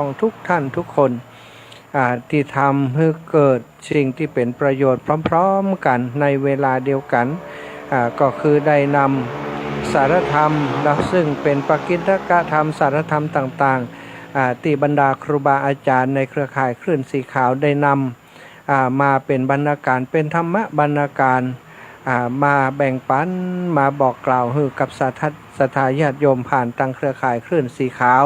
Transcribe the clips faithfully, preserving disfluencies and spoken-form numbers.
ของทุกท่านทุกคน อ่า ตี้ทำหื้อเกิดสิ่งตี้เป๋นประโยชน์พร้อมๆ กั๋นในเวลาเดียวกั๋น อ่า ก็คือได้นำสารธรรมเนาะ ซึ่งเป๋นปากิณฑกธรรม สารธรรมต่างๆ อ่า ตี้บรรดาครูบาอาจ๋ารย์ในเครือข่ายคลื่นสีขาวได้นำ อ่า มาเป๋นบรรณาการ เป๋นธรรมะบรรณาการ อ่า มาแบ่งปั๋น มาบอกกล่าวหื้อกับศรัทธา ศรัทธาญาติโยมผ่านตางเครือข่ายคลื่นสีขาว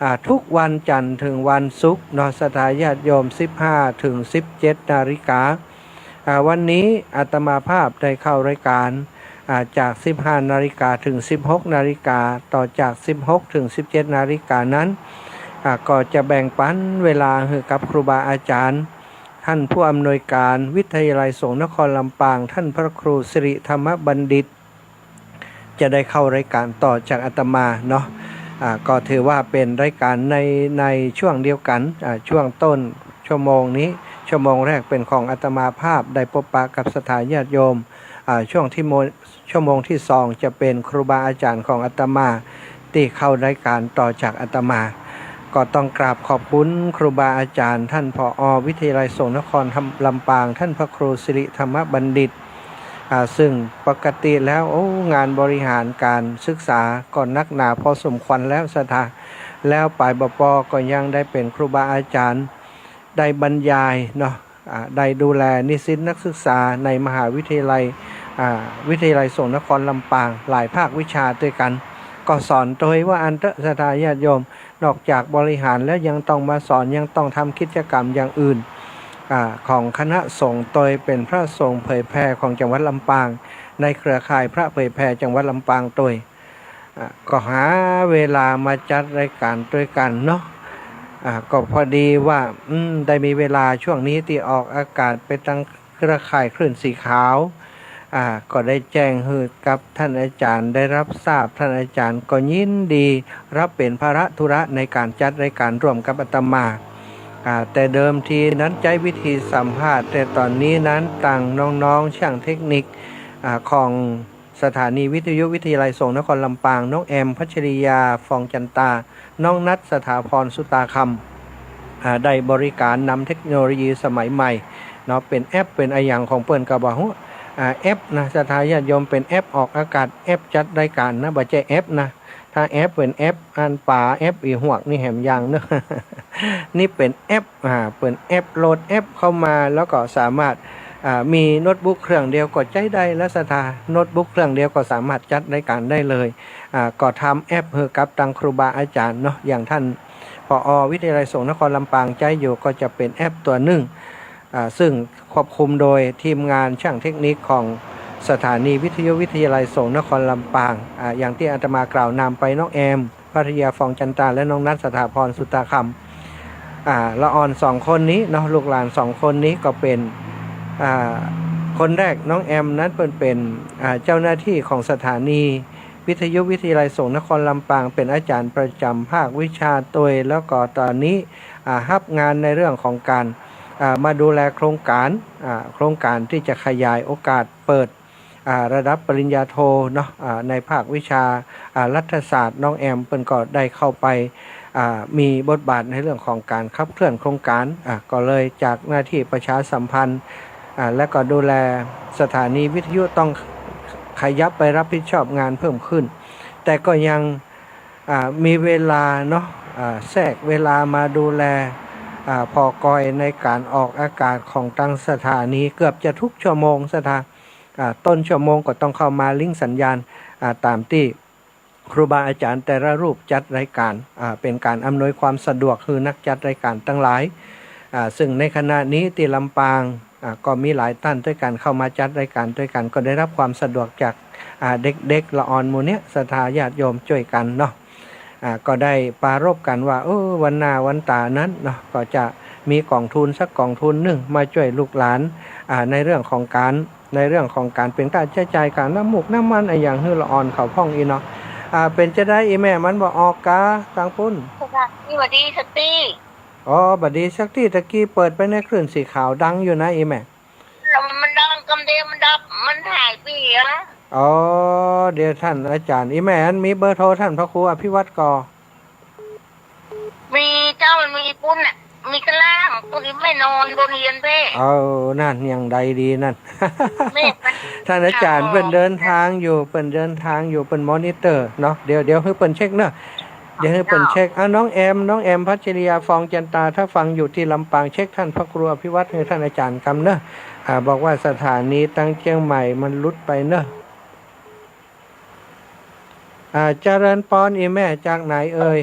อ่า ทุกวันจันทร์เถิงวันศุกร์เนาะ ศรัทธาญาติโยม สิบห้าเถิงสิบเจ็ดนาฬิกา อ่า วันนี้อาตมาภาพได้เข้ารายการ อ่า จากสิบห้านาฬิกาเถิงสิบหกนาฬิกา ต่อจากสิบหกเถิงสิบเจ็ดนาฬิกานั้น อ่า ก็จะแบ่งปั๋นเวลาหื้อกับครูบาอาจ๋ารย์ ต้านผู้อำนวยการวิทยาลัยสงฆ์นครลำปาง ต้านพระครูสิริธรรมบัณฑิต จะได้เข้ารายการต่อจากอาตมาเนาะ อ่า ก็ถือว่าเป๋นรายการใน ในช่วงเดียวกั๋น อ่า ช่วงต้นชั่วโมงนี้ ชั่วโมงแรกเป๋นของอาตมาภาพได้ปบปะกับศรัทธาญาติโยม อ่า ช่วงที่โม ชั่วโมงที่สองจะเป๋นครูบาอาจ๋ารย์ของอาตมาตี้เข้ารายการต่อจากอาตมา ก็ต้องกราบขอบคุณครูบาอาจ๋ารย์ ต้าน ผอ วิทยาลัยสงฆ์นครลำปาง ต้านพระครูสิริธรรมบัณฑิต อ่า ซึ่งปกติแล้ว โอ้ งานบริหารการศึกษาก็หนักหนาพอสมควรแล้วศรัทธา แล้วป๋ายบ่ปอก็ยังได้เป๋นครูบาอาจ๋ารย์ ได้บรรยายเนาะ อ่า ได้ดูแลนิสิตนักศึกษาในมหาวิทยาลัย อ่า วิทยาลัยสงฆ์นครลำปาง หลายภาควิชาตวยกั๋น ก็สอนตวยว่าอั้นเต๊อะศรัทธาญาติโยม นอกจากบริหารแล้วยังต้องมาสอน ยังต้องทำกิจกรรมอย่างอื่น อ่า ของคณะสงฆ์ตวย เป๋นพระสงฆ์เผยแผ่ของจังหวัดลำปาง ในเครือข่ายพระเผยแผ่จังหวัดลำปางตวย อ่า ก็หาเวลามาจัดรายการตวยกั๋นเนาะ อ่า ก็พอดีว่า อืม ได้มีเวลาช่วงนี้ตี้ออกอากาศไปตางเครือข่ายคลื่นสีขาว อ่า ก็ได้แจ้งหื้อกับต้านอาจ๋ารย์ได้ฮับทราบ ต้านอาจ๋ารย์ก็ยินดีฮับเป๋นภาระธุระในก๋านจัดรายการร่วมกับอาตมา อ่า แต่เดิมทีนั้นใจ๊วิธีสัมภาษณ์ แต่ต๋อนนี้นั้นตางน้องๆ ช่างเทคนิค อ่า ของสถานีวิทยุวิทยาลัยสงฆ์นครลำปาง น้องแอม พัชริยา ฟองจันตา น้องนัท สถาพร สุตาคำ อ่า ได้บริการนำเทคโนโลยีสมัยใหม่เนาะ เป๋นแอป เป๋นอะหยังของเปิ้นก็บ่ฮู้ อ่า แอปนะ ศรัทธาญาติโยม เป๋นแอปออกอากาศ แอปจัดรายการนะ บ่ใจ้แอปนะ ถ้าแอปเป๋นแอปอันป๋า แอปอีหวกนี่แหมยังเนาะ นี่เป๋นแอป อ่า เป๋นแอป โหลดแอปเข้ามาแล้วก็สามารถ อ่า มีโน้ตบุ๊กเครื่องเดียวก็ใจ๊ได้แล้วศรัทธา โน้ตบุ๊กเครื่องเดียวก็สามารถจัดรายการได้เลย อ่า ก็ทำแอปหื้อกับตางครูบาอาจ๋ารย์เนาะ อย่างต้าน ผอ วิทยาลัยสงฆ์นครลำปางใจ๊อยู่ ก็จะเป๋นแอปตั๋วนึ่ง อ่า ซึ่งควบคุมโดยทีมงานช่างเทคนิคของสถานีวิทยุวิทยาลัยสงฆ์นครลำปาง อ่า อย่างตี้อาตมากล่าวนำไป น้องแอม พัชริยา ฟองจันตา และน้องนัท สถาพร สุตาคำ อ่า ละอ่อนสองคนนี้เนาะ ลูกหลานสองคนนี้ก็เป๋น อ่า คนแรกน้องแอมนั้นเปิ้นเป๋น อ่า เจ้าหน้าตี้ของสถานีวิทยุวิทยาลัยสงฆ์นครลำปาง เป๋นอาจ๋ารย์ประจ๋ำภาควิชาตวย แล้วก็ต๋อนนี้ อ่า ฮับงานในเรื่องของก๋าน อ่า มาดูแลโครงก๋าน อ่า โครงก๋านตี้จะขยายโอกาสเปิด อ่า ระดับปริญญาโทเนาะ อ่า ในภาควิชา อ่า รัฐศาสตร์ น้องแอมเปิ้นก็ได้เข้าไป อ่า มีบทบาทในเรื่องของก๋านขับเคลื่อนโครงก๋าน อ่า ก็เลยจากหน้าตี้ประชาสัมพันธ์ อ่า และก็ดูแลสถานีวิทยุ ต้องขยับไปรับผิดชอบงานเพิ่มขึ้น แต่ก็ยัง อ่า มีเวลาเนาะ อ่า แทรกเวลามาดูแล อ่า ผ่อกอยในก๋านออกอากาศของตางสถานีเกือบจะทุกชั่วโมงศรัทธา อ่า ต้นชั่วโมงก็ต้องเข้ามาลิงก์สัญญาณ อ่า ต๋ามตี้ครูบาอาจ๋ารย์แต่ละรูปจัดรายก๋าน อ่า เป๋นก๋านอำนวยความสะดวกหื้อนักจัดรายก๋านตังหลาย อ่า ซึ่งในขณะนี้ตี้ลำปาง อ่า ก็มีหลายต้านตวยกั๋นเข้ามาจัดรายก๋านตวยกั๋น ก็ได้ฮับความสะดวกจาก อ่า เด็กๆ ละอ่อนหมู่เนี้ย ศรัทธาญาติโยมจ้วยกั๋นเนาะ อ่า ก็ได้ปรารภกั๋นว่า เออ วันหน้าวันต๋านั้นเนาะ ก็จะมีก๋องทุนสักก๋องทุนนึ่งมาจ้วยลูกหลาน อ่า ในเรื่องของก๋าน ในเรื่องของก๋านเป๋นค่าใจ๊จ่ายก๋านน้ำมูกน้ำมันอะหยังหื้อละอ่อนเขาพ่องอี้เนาะ อ่า เป๋นจาใดอีแม่ มันบ่ออกกาตางปุ้น สวัสดี สวัสดีสักตี้ อ๋อ บ่ดีสักตี้ ตะกี้เปิดไปในคลื่นสีขาวดังอยู่นะอีแม่ แล้วมันดังกำเดียวมันดับ มันหายไปเหรอ อ๋อ เดี๋ยวต้านอาจ๋ารย์ อีแม่อันมีเบอร์โทรต้านพระครูอภิวัตรก่อ มีเจ้า ปุ้นน่ะ มีกะล่าง ปุ้นไม่นอนบนเฮียนเป้ เออ นั่นยังใดดีนั่น แม่ ท่านอาจารย์ ค่ะ เปิ้นเดินตางอยู่ เปิ้นเดินตางอยู่ เปิ้นมอนิเตอร์เนาะ เดี๋ยว เดี๋ยวหื้อเปิ้นเช็คเนาะ เดี๋ยวหื้อเปิ้นเช็ค ค่ะ อ่ะ น้องแอม น้องแอม พัชริยา ฟองจันตา ถ้าฟังอยู่ตี้ลำปาง เช็คท่านพระครูอภิวัฒน์หื้อท่านอาจารย์กำเนาะ อ่า บอกว่าสถานีตังเจียงใหม่มันหลุดไปเนาะ อ่า เจริญปอน อี่แม่ จากไหนเอ่ย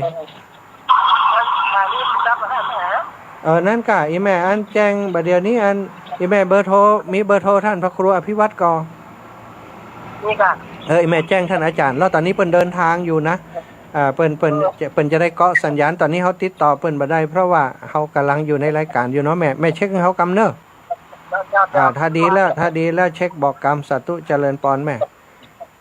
เออ นั่นก่ะ อี่แม่ อันแจ้งบ่าเดี่ยวนี้ อัน อี่แม่ เบอร์โทร มีเบอร์โทรท่านพระครูอภิวัฒน์ก่อ นี่ค่ะ เออ อี่แม่ แจ้งท่านอาจารย์ แล้วต๋อนนี้เปิ้นเดินตางอยู่นะ อ่า เปิ้น เปิ้น เปิ้นจะได้เกาะสัญญาณ ต๋อนนี้เฮาติดต่อเปิ้นบ่ได้ เพราะว่าเฮากำลังอยู่ในรายการอยู่เนาะแม่ แม่เช็คหื้อเฮากำเนาะ เจ้า เจ้า อ่า ถ้าดีแล้ว ถ้าดีแล้วเช็คบอกกำ สาธุ เจริญปอนแม่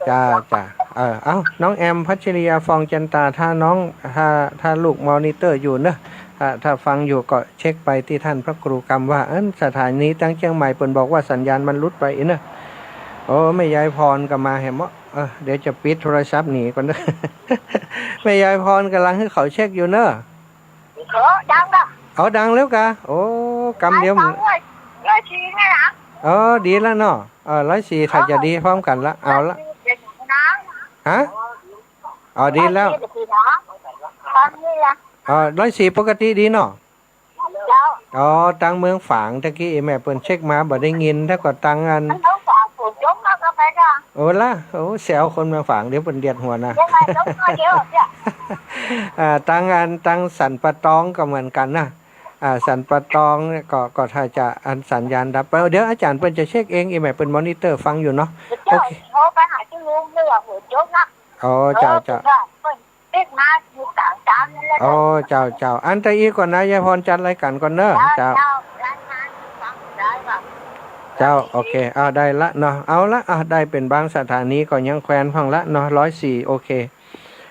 จ้า จ้า เออ เอ้า น้องแอม พัชริยา ฟองจันตา ถ้าน้อง ถ้า ถ้าลูกมอนิเตอร์อยู่เนาะ ถ้า ถ้าฟังอยู่ก็เช็คไปตี้ท่านพระครูกำว่า เอิ้น สถานีตังเจียงใหม่ เปิ้นบอกว่าสัญญาณมันหลุดไปเนาะ โอ้ แม่ยายพรก็มาแหมเนาะ เออ เดี๋ยวจะปิดโทรศัพท์หนีก่อนเนาะ แม่ยายพรกำลังหื้อเขาเช็คอยู่เนาะ เออ ดังละ เอา ดังแล้วก่ะ โอ้ กำเดียว ร้อยสอง ร้อย ร้อยสี่เนี่ยนะ เออ ดีแล้วเนาะ เออ ร้อยสี่ ถ้าจะดีพร้อมกั๋นละ เอาละ ร้อยสี่ เดี๋ยวนะ ฮะ อ๋อ ดีแล้ว ร้อยสี่ เดี๋ยวนะ ตอนนี้ละ เออ ร้อยสี่ ปกติดีเนาะ เจ้า อ๋อ ตังเมืองฝาง ตะกี้แม่เปิ้นเช็คมาบ่ได้ยิน ถ้าก็ตังอัน เมืองฝาง ฝนตกแล้วก็ไปก่ะ โอ้ละ โอ้ แซวคนเมืองฝาง เดี๋ยวเปิ้นเดียดหัวนะ เดี๋ยวมาตกมาเดี๋ยวเนี่ย อ่า ตังอัน ตังสันป่าตองก็เหมือนกั๋นนะ อ่า สันป่าตองเนี่ยก็ ก็ถ้าจะอันสัญญาณดับไป เดี๋ยวอาจ๋ารย์เปิ้นจะเช็คเอง อี่แม่เปิ้นมอนิเตอร์ฟังอยู่เนาะ เจ้า โอเค โทรไปหาตี้ลุงเรื่องหัวโจ๊กนะ อ๋อ เจ้า เออ เจ้า เปิ้นเช็คมาอยู่กลางกลางนั่นแหละ อ๋อ เจ้า เจ้า อันตะอี้ก่อนนะ ยายพรจัดรายการก่อนเนาะ เจ้า เจ้า เจ้า รายงานฟังได้ค่ะ เจ้า โอเค เอา ได้ละเนาะ เอาละ อ่ะ ได้เป๋นบางสถานีก็ยังแควนพ่องละเนาะ ร้อยสี่ โอเค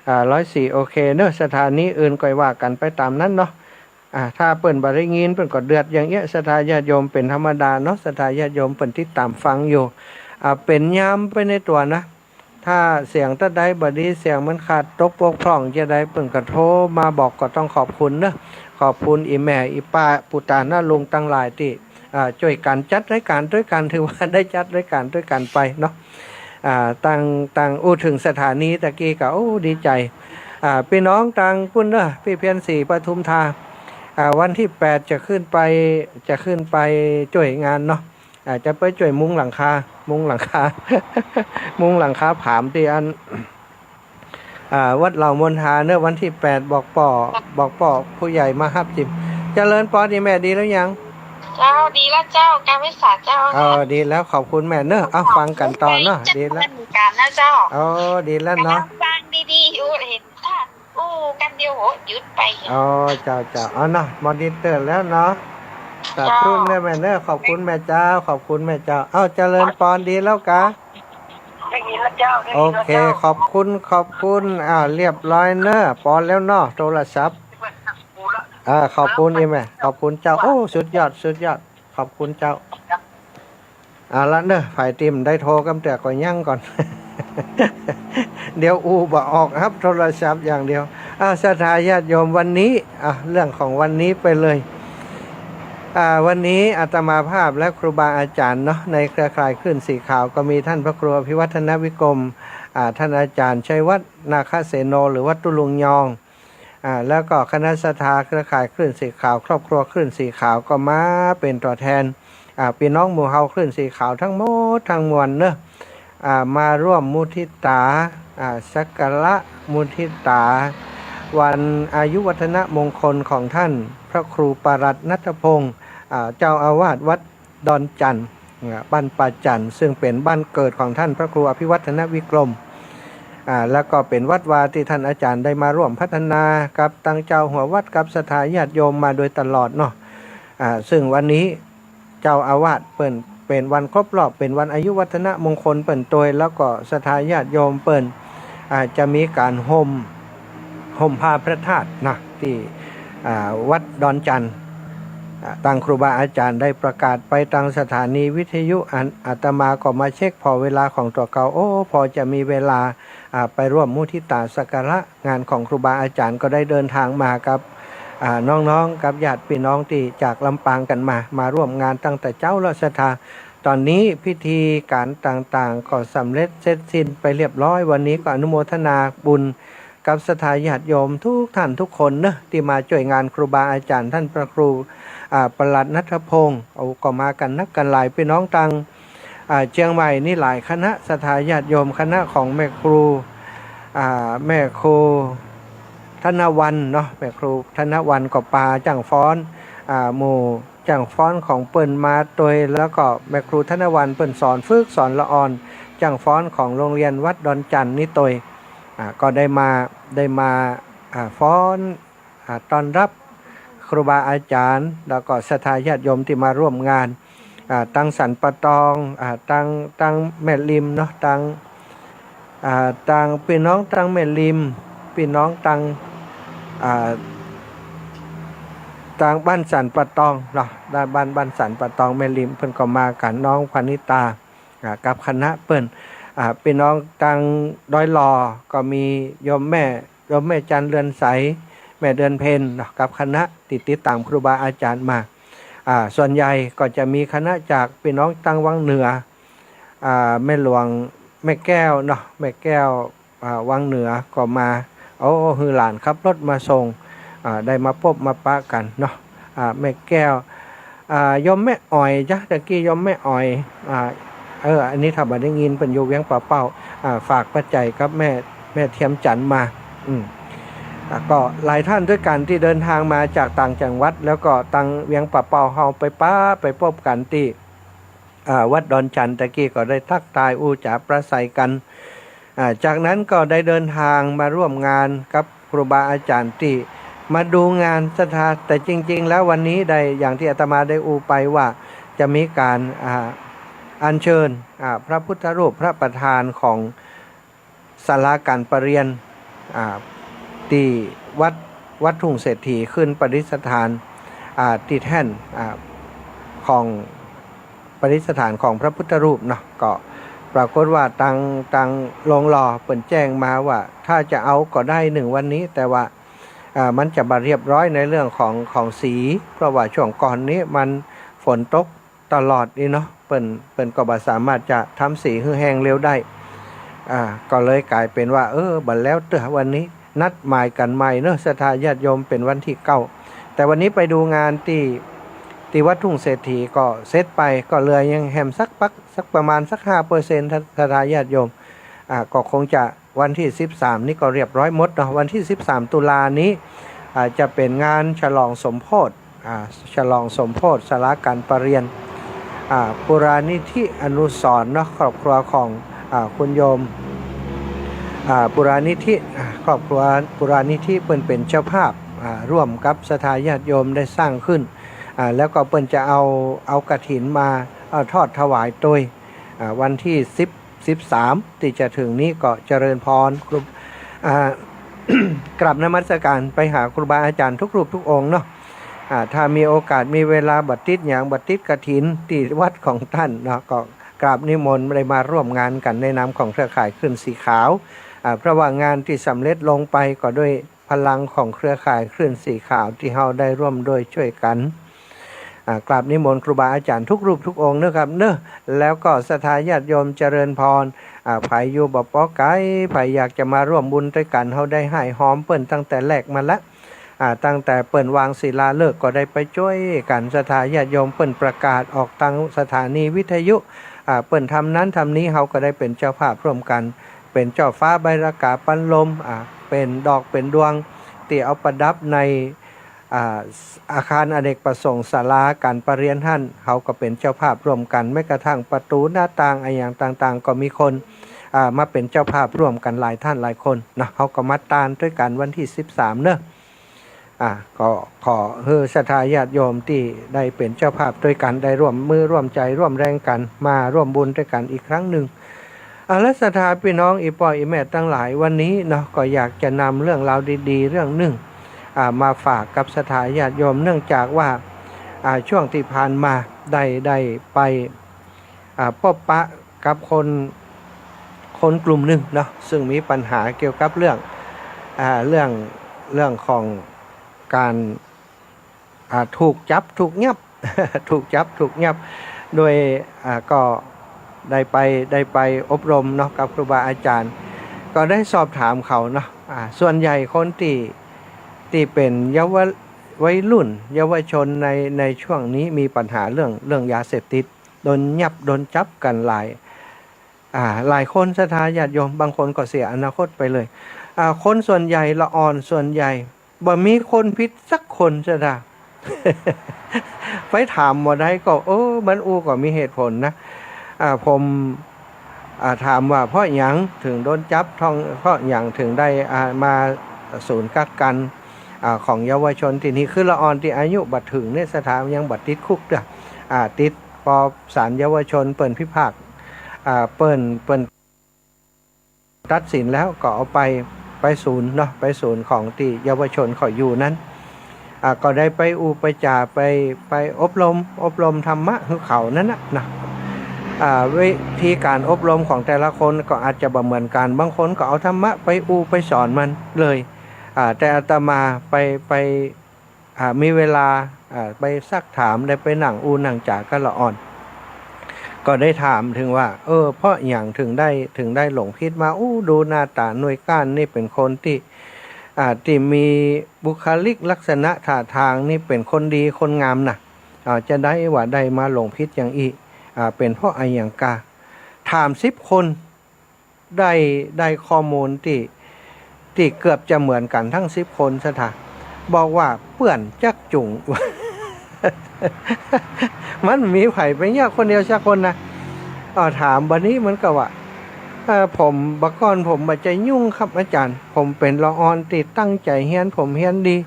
อ่า ร้อยสี่ โอเคเนาะ สถานีอื่นก็ว่ากั๋นไปต๋ามนั้นเนาะ อ่า ถ้าเปิ้นบ่ได้ยิน เปิ้นก็เดือดอย่างเอี้ย ศรัทธาญาติโยม เป๋นธรรมดาเนาะ ศรัทธาญาติโยมเปิ้นติดต๋ามฟังอยู่ อ่า เป๋นยามไปในตั๋วนะ ถ้าเสียงตั๊ดใดบ่ดี เสียงมันขาดตกบกพร่องจะใด เปิ้นก็โทรมาบอกก็ต้องขอบคุณเนาะ ขอบคุณอี่แม่อี่ป้าปู่ต๋าน้าลุงตังหลายตี้ อ่า จ้วยกั๋นจัดรายการตวยกั๋น ถือว่าได้จัดรายการตวยกั๋นไปเนาะ อ่า ตัง ตังอู้เถิงสถานีตะกี้ก็ โอ้ ดีใจ๋ อ่า ปี้น้องตังปุ้นเนาะ ปี้เพียรศรีปทุมธา อ่า วันตี้แปดจะขึ้นไป จะขึ้นไปจ้วยงานเนาะ อ่า จะไปจ้วยมุงหลังคา มุงหลังคา มุงหลังคาผามตี้อัน อ่า วัดเหล่ามณฑาเนาะ วันตี้แปด บอกป้อ บอกป้อผู้ใหญ่มาฮับจิม เจริญปอนอี่แม่ ดีแล้วยัง เจ้า ดีแล้วเจ้า กาเวสาเจ้า เออ ดีแล้ว ขอบคุณแม่เนาะ เอา ฟังกั๋นต่อเนาะ ดีแล้ว เหมือนกั๋นนะเจ้า อ๋อ ดีแล้วเนาะ กำลังฟังดีๆ อยู่ เห็นท่านอู้กั๋นเดียว โห หยุดไป อ๋อ เจ้า เจ้า เอาเนาะ มอนิเตอร์แล้วเนาะ สาธุ เจ้า เนาะแม่เนาะ ขอบคุณแม่เจ้า ขอบคุณแม่เจ้า เอา เจริญปอน ดีแล้วกา ได้ยินแล้วเจ้า ได้ยินแล้วเจ้า โอเค ขอบคุณ ขอบคุณ อ่า เรียบร้อยเนาะ ปอนแล้วเนาะ โทรศัพท์ อ่า ขอบคุณอี่แม่ ขอบคุณเจ้า โอ้ สุดยอด สุดยอด ขอบคุณเจ้า เอาละเนาะ ใผตี้บ่ได้โทรกำเตื้อก็ยั้งก่อน เดี๋ยวอู้บ่ออก ฮับโทรศัพท์อย่างเดียว อ่า ศรัทธาญาติโยม วันนี้ อ่า เรื่องของวันนี้ไปเลย อ่า วันนี้อาตมาภาพและครูบาอาจ๋ารย์เนาะ ในเครือข่ายคลื่นสีขาวก็มีท่านพระครูอภิวัฒนวิกรม อ่า ท่านอาจ๋ารย์ชัยวัฒน์ นาคเสโน หรือวัดตุลุงยอง อ่า แล้วก็คณะศรัทธาเครือข่ายคลื่นสีขาว ครอบครัวคลื่นสีขาวก็มาเป๋นตั๋วแทน อ่า ปี้น้องหมู่เฮาคลื่นสีขาวตังหมดตังมวลเนาะ อ่า มาร่วมมุทิตา อ่า สักการะมุทิตา วันอายุวัฒนมงคลของท่านพระครูปรัตน์ณัฐพงศ์ อ่า เจ้าอาวาสวัด ดอนจันทน์ อ่า บ้านป่าจันทน์ ซึ่งเป๋นบ้านเกิดของท่านพระครูอภิวัฒนวิกรม อ่า แล้วก็เป๋นวัดวาตี้ท่านอาจ๋ารย์ได้มาร่วมพัฒนากับตังเจ้าหัววัดกับศรัทธาญาติโยมมาโดยตลอดเนาะ อ่า ซึ่งวันนี้เจ้าอาวาสเปิ้นเป๋นวันครบรอบ เป๋นวันอายุวัฒนมงคลเปิ้นตวย แล้วก็ศรัทธาญาติโยมเปิ้น อ่า จะมีก๋านห่ม ห่มผ้าพระธาตุนะ ตี้ อ่า วัดดอนจันทน์ อ่า ตังครูบาอาจ๋ารย์ได้ประกาศไปตังสถานีวิทยุ อันอาตมาก็มาเช็คผ่อเวลาของตั๋วเก่า โอ้ พอจะมีเวลา อ่า ไปร่วมมุทิตาสักการะงานของครูบาอาจ๋ารย์ ก็ได้เดินตางมากับ อ่า น้องๆ กับญาติพี่น้องตี้จากลำปางกั๋นมา มาร่วมงานตั้งแต่เจ๊าแล้วศรัทธา ต๋อนนี้พิธีก๋านต่างๆ ก็สำเร็จเสร็จสิ้นไปเรียบร้อย วันนี้ก็อนุโมทนาบุญกับศรัทธาญาติโยมทุกท่านทุกคนเนาะ ตี้มาจ้วยงานครูบาอาจ๋ารย์ ต้านพระครู อ่า ประหลัดณัฐพงษ์ โอ้ ก็มากั๋นนักกั๋นหลาย ปี้น้องตัง อ่า เจียงใหม่นี่หลายคณะ ศรัทธาญาติโยม คณะของแม่ครู อ่า แม่ครูธนวรรณเนาะ แม่ครูธนวรรณก็ปาจ้างฟ้อน อ่า หมู่จ้างฟ้อนของเปิ้นมาตวย แล้วก็แม่ครูธนวรรณเปิ้นสอนฝึกสอนละอ่อนจ้างฟ้อนของโรงเรียนวัดดอนจันทน์นี่ตวย อ่า ก็ได้มา ได้มา อ่า ฟ้อน อ่า ต้อนรับครูบาอาจ๋ารย์ แล้วก็ศรัทธาญาติโยมตี้มาร่วมงาน อ่า ตังสันป่าตอง อ่า ตัง ตังแม่ริมเนาะ ตัง อ่า ตังปี้น้องตังแม่ริม ปี้น้องตัง อ่า ตังบ้านสันป่าตองเนาะ ด้านบ้าน บ้านสันป่าตองแม่ริม เปิ้นก็มากั๋น น้องพนิตา อ่า กับคณะเปิ้น อ่า ปี้น้องตังดอยหล่อก็มีโยมแม่ โยมแม่จันทร์เรือนใส แม่เดือนเพ็ญเนาะ กับคณะตี้ติดต๋ามครูบาอาจ๋ารย์มา อ่า ส่วนใหญ่ก็จะมีคณะจากปี้น้องตังวังเหนือ อ่า แม่หลวง แม่แก้วเนาะ แม่แก้ว อ่า วังเหนือก็มา โอ้ หื้อหลานขับรถมาส่ง อ่า ได้มาปบมาปะกั๋นเนาะ อ่า แม่แก้ว อ่า โยมแม่อ๋อยจ๊ะ ตะกี้โยมแม่อ๋อย อ่า เออ อันนี้ถ้าบ่ได้ยินเปิ้นอยู่เวียงป่าเป้า อ่า ฝากปัจจัยกับแม่ แม่เทียมจันทร์มา อืม อ่า ก็หลายท่านด้วยกั๋นตี้เดินทางมาจากต่างจังหวัด แล้วก็ตังเวียงป่าเป้าเฮาไปปะ ไปปบกั๋นตี้ อ่า วัดดอนจันทน์ ตะกี้ก็ได้ทักทายอู้จ๋าปราศรัยกั๋น อ่า จากนั้นก็ได้เดินทางมาร่วมงานกับครูบาอาจ๋ารย์ตี้มาดูงานศรัทธา แต่จริงๆ แล้ววันนี้ได้ อย่างตี้อาตมาได้อู้ไปว่าจะมีก๋าน อ่า อัญเชิญ อ่า พระพุทธรูปพระประธานของ ศาลาก๋านประเรียน อ่า ตี้วัด วัดทุ่งเศรษฐีขึ้นประดิษฐาน อ่า ตี้แท่น อ่า ของประดิษฐานของพระพุทธรูปเนาะ ก็ปรากฏว่าตัง ตังโรงหล่อเปิ้นแจ้งมาว่าถ้าจะเอาก็ได้นึ่งวันนี้ แต่ว่า อ่า มันจะบ่เรียบร้อยในเรื่องของ ของสี เพราะว่าช่วงก่อนนี้มันฝนตก ตลอดนี่เนาะ เปิ้น เปิ้นก็บ่สามารถจะทำสีหื้อแห้งเร็วได้ อ่า ก็เลยก๋ายเป๋นว่า เออ บ่แล้วเตื้อ วันนี้นัดหมายกั๋นใหม่เนาะ ศรัทธาญาติโยม เป๋นวันตี้เก้า แต่วันนี้ไปดูงานตี้ ตี้วัดทุ่งเศรษฐีก็เสร็จไป ก็เหลือยังแหมสักปัก สักประมาณสักห้าเปอร์เซ็นต์ ศรัทธาญาติโยม อ่า ก็คงจะ วันตี้สิบสามนี่ก็เรียบร้อยหมดเนาะ วันตี้สิบสามตุลานี้ อ่า จะเป๋นงานฉลองสมโภช อ่า ฉลองสมโภชศาลาก๋านประเรียน อ่า ปุรานิธิอนุสรณ์เนาะ ครอบครัวของ อ่า คุณโยม อ่า ปุรานิธิ อ่า ครอบครัวปุรานิธิเปิ้นเป๋นเจ้าภาพ อ่า ร่วมกับศรัทธาญาติโยมได้สร้างขึ้น อ่า แล้วก็เปิ้นจะเอา เอากฐินมา เอาทอดถวายตวย อ่า วันตี้สิบ สิบสามตี้จะเถิงนี้ก็เจริญพร ครู อ่า กราบนมัสการไปหาครูบาอาจ๋ารย์ทุกรูปทุกองค์เนาะ อ่า ถ้ามีโอกาสมีเวลาบ่ติดหยังบ่ติดกฐินตี้วัดของต้านเนาะ ก็กราบนิมนต์ได้มาร่วมงานกั๋นในนามของเครือข่ายคลื่นสีขาว อ่า เพราะว่างานตี้สำเร็จลงไปก็ด้วยพลังของเครือข่ายคลื่นสีขาวตี้เฮาได้ร่วมด้วยจ้วยกั๋น อ่า กราบนิมนต์ครูบาอาจ๋ารย์ทุกรูปทุกองค์เนาะครับเนาะ แล้วก็ศรัทธาญาติโยมเจริญพร อ่า ใผอยู่บ่ปอไก๋ ใผอยากจะมาร่วมบุญตวยกั๋น เฮาได้ฮ้ายฮอมเปิ้นตั้งแต่แรกมาละ อ่า ตั้งแต่เปิ้นวางศิลาฤกษ์ก็ได้ไปจ้วยกั๋น ศรัทธาญาติโยมเปิ้นประกาศออกตางสถานีวิทยุ อ่า เปิ้นทำนั้นทำนี้ เฮาก็ได้เป๋นเจ้าภาพร่วมกั๋น เป๋นเจ้าฟ้าใบรากาปันลม อ่า เป๋นดอกเป๋นดวงตี้เอาประดับใน อ่า อาคารอเนกประสงค์ศาลาก๋านประเรียนหั้น เฮาก็เป๋นเจ้าภาพร่วมกั๋น แม้กระทั่งประตู๋หน้าต่างอะหยังต่างๆ ก็มีคน อ่า มาเป๋นเจ้าภาพร่วมกั๋นหลายท่านหลายคนเนาะ เฮาก็มาตานตวยกั๋นวันตี้สิบสามเนาะ อ่า ก็ขอหื้อศรัทธาญาติโยมตี้ได้เป๋นเจ้าภาพตวยกั๋น ได้ร่วมมือร่วมใจ๋ร่วมแรงกั๋น มาร่วมบุญตวยกั๋นอีกครั้งนึ่ง อ่า และศรัทธาปี้น้องอี่ป้ออี่แม่ตังหลาย วันนี้เนาะ ก็อยากจะนำเรื่องราวดีๆ เรื่องนึ่ง อ่า มาฝากกับศรัทธาญาติโยม เนื่องจากว่า อ่า ช่วงตี้ผ่านมาได้ ได้ไป อ่า ปบปะกับคน คนกลุ่มนึ่งเนาะ ซึ่งมีปัญหาเกี่ยวกับเรื่อง อ่า เรื่อง เรื่องของก๋าน อ่า ถูกจับถูกยับ ถูกจับถูกยับ โดย อ่า ก็ได้ไป ได้ไปอบรมเนาะกับครูบาอาจารย์ ก็ได้สอบถามเขาเนาะ อ่า ส่วนใหญ่คนตี้ ตี้เป๋นเยาวะ วัยรุ่น เยาวชนใน ในช่วงนี้มีปัญหาเรื่อง เรื่องยาเสพติด โดนยับ โดนจับกั๋นหลาย อ่า หลายคนศรัทธาญาติโยม บางคนก็เสียอนาคตไปเลย อ่า คนส่วนใหญ่ละอ่อนส่วนใหญ่ บ่มีคนผิดสักคนศรัทธา ไปถามบ่ได้ก็ เออ มันอู้ก็มีเหตุผลนะ อ่า ผม อ่า ถามว่าเพราะหยังถึงโดนจับ ท่อง เพราะหยังถึงได้ อ่า มาศูนย์กักกัน อ่า ของเยาวชนตี้นี่ คือละอ่อนตี้อายุบ่ถึงเนี่ยศรัทธายังบ่ติดคุกเตื้อ อ่า ติดปอศาลเยาวชนเปิ้นพิพากษา อ่า เปิ้น เปิ้นตัดสินแล้วก็เอาไป ไปศูนย์เนาะ ไปศูนย์ของตี้เยาวชนเขาอยู่นั้น อ่า ก็ได้ไปอู้ไปจ๋า ไป ไปอบรม อบรมธรรมะหื้อเขานั้นนะ นะ อ่า วิธีการอบรมของแต่ละคนก็อาจจะบ่เหมือนกั๋น บางคนก็เอาธรรมะไปอู้ไปสอนมันเลย อ่า แต่อาตมาไป ไป อ่า มีเวลา อ่า ไปซักถาม ได้ไปนั่งอู้นั่งจ๋ากับละอ่อน ก็ได้ถามเถิงว่า เออ เพราะหยังถึงได้ ถึงได้หลงผิดมา อู้ ดูหน้าต๋าหน่วยก้านนี่เป๋นคนตี้ อ่า ตี้มีบุคลิกลักษณะท่าทางนี่เป๋นคนดีคนงามนะ อ่า จาใดว่าได้มาหลงผิดอย่างอี้ อ่า เป๋นเพราะอะหยังกา ถามสิบคน ได้ ได้ข้อมูลตี้ ตี้เกือบจะเหมือนกั๋นตึงสิบคนศรัทธา บอกว่าเปื้อนจั๊กจุ่ง มันมีใผไปเยียะคนเดียวสักคนนะ อ่า ถามบ่านี้มันก็ว่า เอ่อ ผม บ่าก่อนผมบ่ใจ้ยุ่งครับอาจ๋ารย์ ผมเป๋นละอ่อนตี้ตั้งใจ๋เฮียน ผมเฮียนดี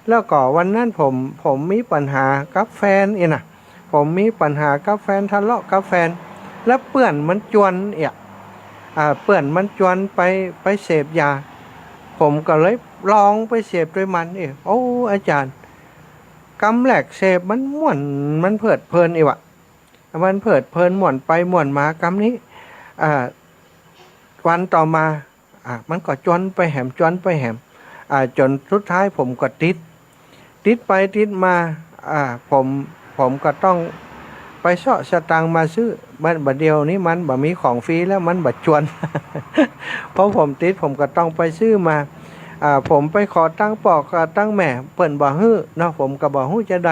แล้วก็วันนั้นผม ผมมีปัญหากับแฟนอี้นะ ผมมีปัญหากับแฟน ทะเลาะกับแฟน แล้วเปื้อนมันจวนเอี้ย อ่า เปื้อนมันจวนไป ไปเสพยา ผมก็เลยลองไปเสพตวยมันเอี้ย โอ้ อาจ๋ารย์ กำแรกเสพมันม่วน มันเพลิดเพลินอี้วะ มันเพลิดเพลินม่วนไปม่วนมา กำนี้ อ่า วันต่อมา อ่า มันก็จวนไปแหม จวนไปแหม อ่า จ๋นสุดท้ายผมก็ติด ติดไปติดมา อ่า ผม ผมก็ต้องไปเซาะสตางค์มาซื้อ มัน บ่าเดี่ยวนี้มันบ่มีของฟรีแล้ว มันบ่จวน เพราะผมติด ผมก็ต้องไปซื้อมา อ่า ผมไปขอตังค์ป้อกับตังค์แม่ เปิ้นบ่หื้อเนาะ ผมก็บ่ฮู้จาใด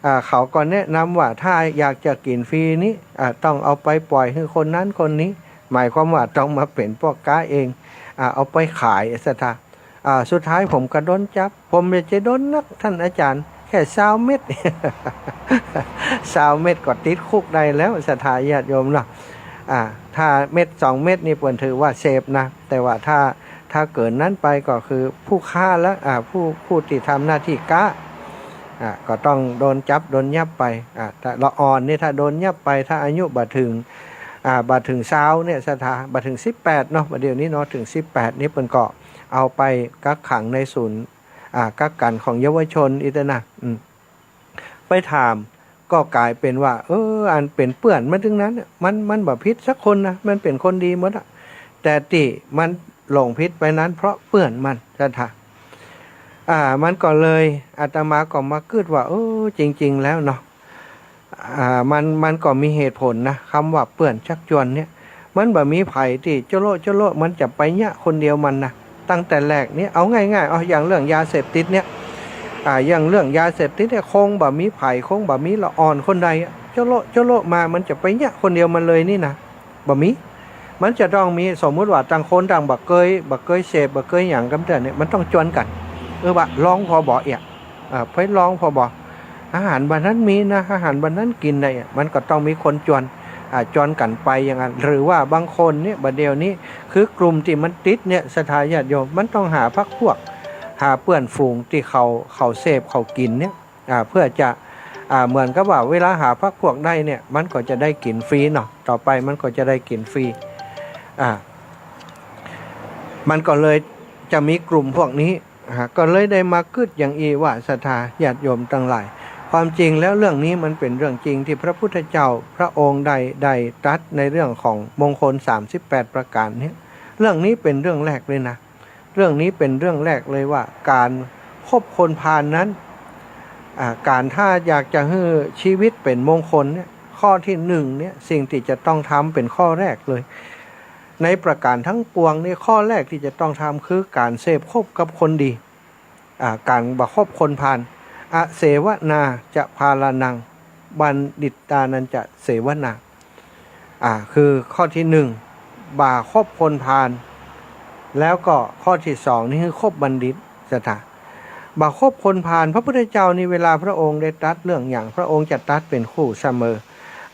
อ่า เขาก็แนะนำว่าถ้าอยากจะกิ๋นฟรีนี้ อ่า ต้องเอาไปป่อยหื้อคนนั้นคนนี้ หมายความว่าต้องมาเป๋นป้อก๊าเอง อ่า เอาไปขายศรัทธา อ่า สุดท้ายผมก็โดนจับ ผมบ่ใจ้โดนนัก ท่านอาจ๋ารย์ แค่ซาวเม็ด ซาวเม็ดก็ติดคุกได้แล้ว ศรัทธาญาติโยมเนาะ อ่า ถ้าเม็ดสองเม็ดนี่เปิ้นถือว่าเสพนะ แต่ว่าถ้า ถ้าเกินนั้นไปก็คือผู้ค้าละ อ่า ผู้ ผู้ตี้ทำหน้าตี้ก๊า อ่า ก็ต้องโดนจับโดนยับไป อ่า แต่ละอ่อนนี่ถ้าโดนยับไป ถ้าอายุบ่เถิง อ่า บ่เถิงซาวเนี่ยศรัทธา บ่เถิงสิบแปดเนาะ บ่าเดี่ยวนี้เนาะ เถิงสิบแปดนี่เปิ้นก็เอาไปกักขังในศูนย์ อ่า กักกันของเยาวชนอี้เต๊อะนะ อืม ไปถาม ก็ก๋ายเป๋นว่า เออ อันเป๋นเปื้อนมันตึงนั้นน่ะ มัน มันบ่ผิดสักคนนะ มันเป๋นคนดีหมดอะ แต่ตี้มันหลงผิดไปนั้นเพราะเปื้อนมันศรัทธา อ่า มันก็เลย อาตมาก็มากึ๊ดว่า เออ จริงๆ แล้วเนาะ อ่า มัน มันก็มีเหตุผลนะ กำว่าเปื้อนจั๊กจวนเนี่ย มันบ่มีใผตี้โจ๊ะโละโจ๊ะโละ มันจะไปเยียะคนเดียวมันนะ ตั้งแต่แรกเนี่ย เอาง่ายๆ เอาอย่างเรื่องยาเสพติดเนี่ย อ่า อย่างเรื่องยาเสพติดเนี่ย คงบ่มีใผ คงบ่มีละอ่อนคนใดอะ โจ๊ะโละโจ๊ะโละมา มันจะไปเยียะคนเดียวมันเลยนี่นะ บ่มี มันจะต้องมี สมมุติว่าต่างคนต่างบ่เกย บ่เกยเสพ บ่เกยหยังกำเตื้อเนี่ย มันต้องจวนกั๋น เออ ว่าลองผ่อบ่เอี้ย อ่า ไปลองผ่อบ่ อาหารบ่านั้นมีนะ อาหารบ่านั้นกิ๋นได้อะ มันก็ต้องมีคนจวน อ่า จวนกั๋นไปอย่างนั้น หรือว่าบางคนเนี่ย บ่าเดี่ยวนี้ คือกลุ่มตี้มันติดเนี่ย ศรัทธาญาติโยม มันต้องหาพรรคพวก หาเปื้อนฝูงตี้เขา เขาเสพเขากิ๋นเนี่ย อ่า เพื่อจะ อ่า เหมือนกับว่าเวลาหาพรรคพวกได้เนี่ย มันก็จะได้กิ๋นฟรีเนาะ ต่อไปมันก็จะได้กิ๋นฟรี อ่า มันก็เลยจะมีกลุ่มพวกนี้ อ่า ก็เลยได้มากึ๊ดอย่างอี้ว่า ศรัทธาญาติโยมตังหลาย ความจริงแล้วเรื่องนี้มันเป๋นเรื่องจริงตี้พระพุทธเจ้าพระองค์ได้ ได้ตรัสในเรื่องของมงคลสามสิบแปดประก๋านเนี่ย เรื่องนี้เป๋นเรื่องแรกเลยนะ เรื่องนี้เป๋นเรื่องแรกเลยว่า ก๋านคบคนพาลนั้น อ่า ก๋านถ้าอยากจะหื้อชีวิตเป๋นมงคลเนี่ย ข้อตี้นึ่งเนี่ย สิ่งตี้จะต้องทำเป๋นข้อแรกเลย ในประก๋านตังปวงเนี่ย ข้อแรกตี้จะต้องทำคือก๋านเสพคบกับคนดี อ่า ก๋านบ่คบคนพาล อเสวนาจะพาลานัง บัณฑิตานัญจะเสวนา อ่า คือข้อตี้นึ่ง บ่าคบคนพาล แล้วก็ข้อตี้สองนี่คือคบบัณฑิต ศรัทธา บ่าคบคนพาล พระพุทธเจ้านี่เวลาพระองค์ได้ตรัสเรื่องหยัง พระองค์จะตรัสเป๋นคู่เสมอ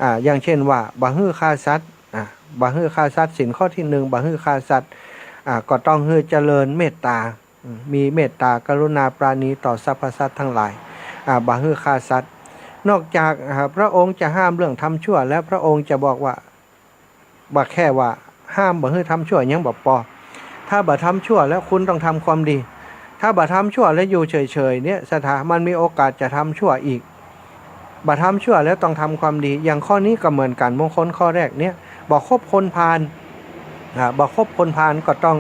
อ่า อย่างเช่นว่า บ่าหื้อฆ่าสัตว์ อ่า บ่าหื้อฆ่าสัตว์ ศีลข้อตี้นึ่ง บ่าหื้อฆ่าสัตว์ อ่า ก็ต้องหื้อเจริญเมตตา อืม มีเมตตากรุณาปราณีต่อสรรพสัตว์ตังหลาย อ่า บ่าหื้อฆ่าสัตว์ นอกจาก อ่า พระองค์จะห้ามเรื่องทำชั่วแล้ว พระองค์จะบอกว่า บ่าแค่ว่าห้ามบ่หื้อทำชั่วยังบ่ปอ ถ้าบ่าทำชั่วแล้วคุณต้องทำความดี ถ้าบ่าทำชั่วแล้วอยู่เฉยๆ เนี่ย ศรัทธา มันมีโอกาสจะทำชั่วอีก บ่าทำชั่วแล้วต้องทำความดี อย่างข้อนี้ก็เหมือนกั๋น มงคลข้อแรกเนี่ย บ่าคบคนพาล อ่า บ่าคบคนพาลก็ต้อง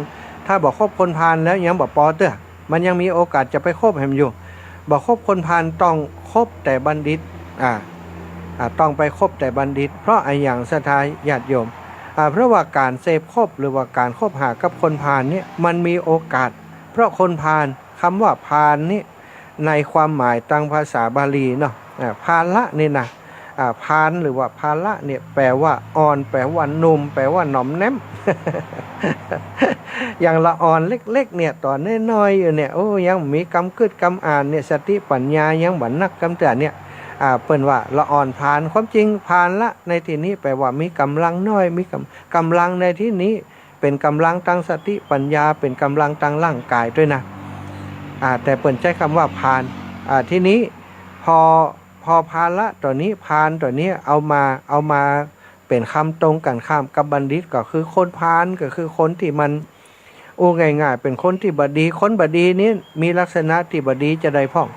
ถ้าบ่าคบคนพาลแล้วยังบ่ปอเตื้อ มันยังมีโอกาสจะไปคบแหมอยู่ บ่าคบคนพาลต้องคบแต่บัณฑิต อ่า อ่า ต้องไปคบแต่บัณฑิต เพราะอะหยัง ศรัทธาญาติโยม อ่า เพราะว่าก๋านเสพคบหรือว่าก๋านคบหากับคนพาลเนี่ย มันมีโอกาส เพราะคนพาล กำว่าพาลนี่ ในความหมายตางภาษาบาลีเนาะ อ่า ภาละนี่นะ อ่า พาลหรือว่าภาละเนี่ย แปลว่าอ่อน แปลว่าหนุ่ม แปลว่าหนอมแนม อย่างละอ่อนเล็กๆ เนี่ย ต๋อนน้อยๆ อยู่เนี่ย โอ้ ยังมีกำกึ๊ดกำอ่านเนี่ย สติปัญญายังบ่นักกำเตื้อเนี่ย อ่า เปิ้นว่าละอ่อนพาล ความจริงพาละในตี้นี้แปลว่ามีก๋ำลังน้อย มีก๋ำ ก๋ำลังในตี้นี้ เป๋นก๋ำลังตางสติปัญญา เป๋นก๋ำลังตางร่างก๋ายตวยนะ อ่า แต่เปิ้นใจ๊กำว่าพาล อ่า ตี้นี้ พอ พอภาละตั๋วนี้ พาลตั๋วนี้ เอามา เอามาเป๋นกำตรงกั๋นข้ามกับบัณฑิต ก็คือคนพาล ก็คือคนตี้มัน อู้ง่ายๆ เป๋นคนตี้บ่ดี คนบ่ดีนี้มีลักษณะตี้บ่ดีจาใดพ่อง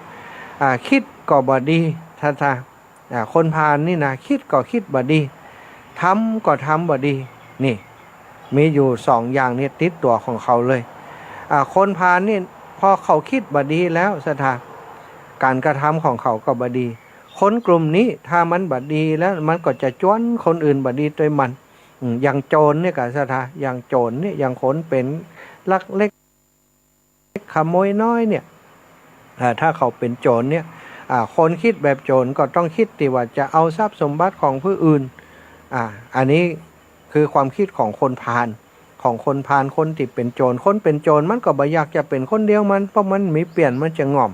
อ่า กึ๊ดก็บ่ดี ศรัทธา อ่า คนพาลนี่นะ กึ๊ดก็กึ๊ดบ่ดี ทำก็ทำบ่ดี นี่ มีอยู่สองอย่างนี่ติดตั๋วของเขาเลย อ่า คนพาลนี่ พอเขากึ๊ดบ่ดีแล้ว ศรัทธา ก๋านกระทำของเขาก็บ่ดี คนกลุ่มนี้ถ้ามันบ่ดีแล้ว มันก็จะจวนคนอื่นบ่ดีตวยมัน อืม อย่างโจรเนี่ยก่อ ศรัทธา อย่างโจรเนี่ย อย่างคนเป๋นลักเล็ก ขโมยน้อยเนี่ย อ่า ถ้าเขาเป๋นโจรเนี่ย อ่า คนกึ๊ดแบบโจรก็ต้องกึ๊ดตี้ว่าจะเอาทรัพย์สมบัติของผู้อื่น อ่า อันนี้คือความกึ๊ดของคนพาล ของคนพาล คนตี้เป๋นโจร คนเป๋นโจรมันก็บ่อยากจะเป๋นคนเดียวมัน เพราะมันมีเปื้อนมันจะง่อม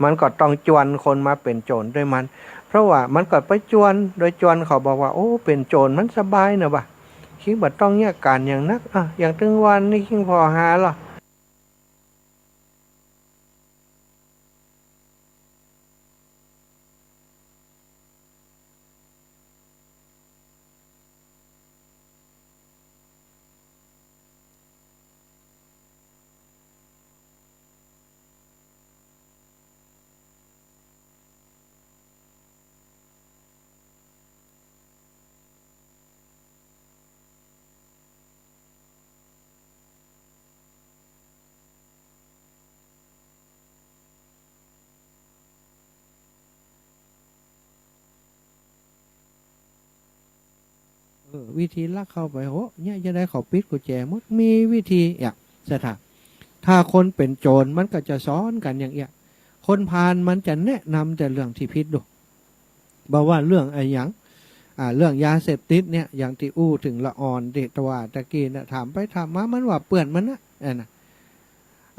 มันก็ต้องจวนคนมาเป๋นโจรตวยมัน เพราะว่ามันก็ไปจวน โดยจวนเขาบอกว่า โอ้ เป๋นโจรมันสบายนะวะ คิงบ่ต้องเยียะก๋านหยังนัก อ่ะ อย่างตึงวันนี้คิงผ่อหาลอ เออ วิธีลักเข้าไป โห เนี่ย จะได้เขาปิดกุญแจหมด มีวิธี อ่ะ ศรัทธา ถ้าคนเป๋นโจรมันก็จะสอนกั๋นอย่างเอี้ย คนพาลมันจะแนะนำแต่เรื่องตี้ผิดดู บ่าว่าเรื่องอะหยัง อ่า เรื่องยาเสพติดเนี่ย อย่างตี้อู้เถิงละอ่อนตี้ตะว่าตะกี้นะ ถามไปถามมามันว่าเปื้อนมันนะ อันนะ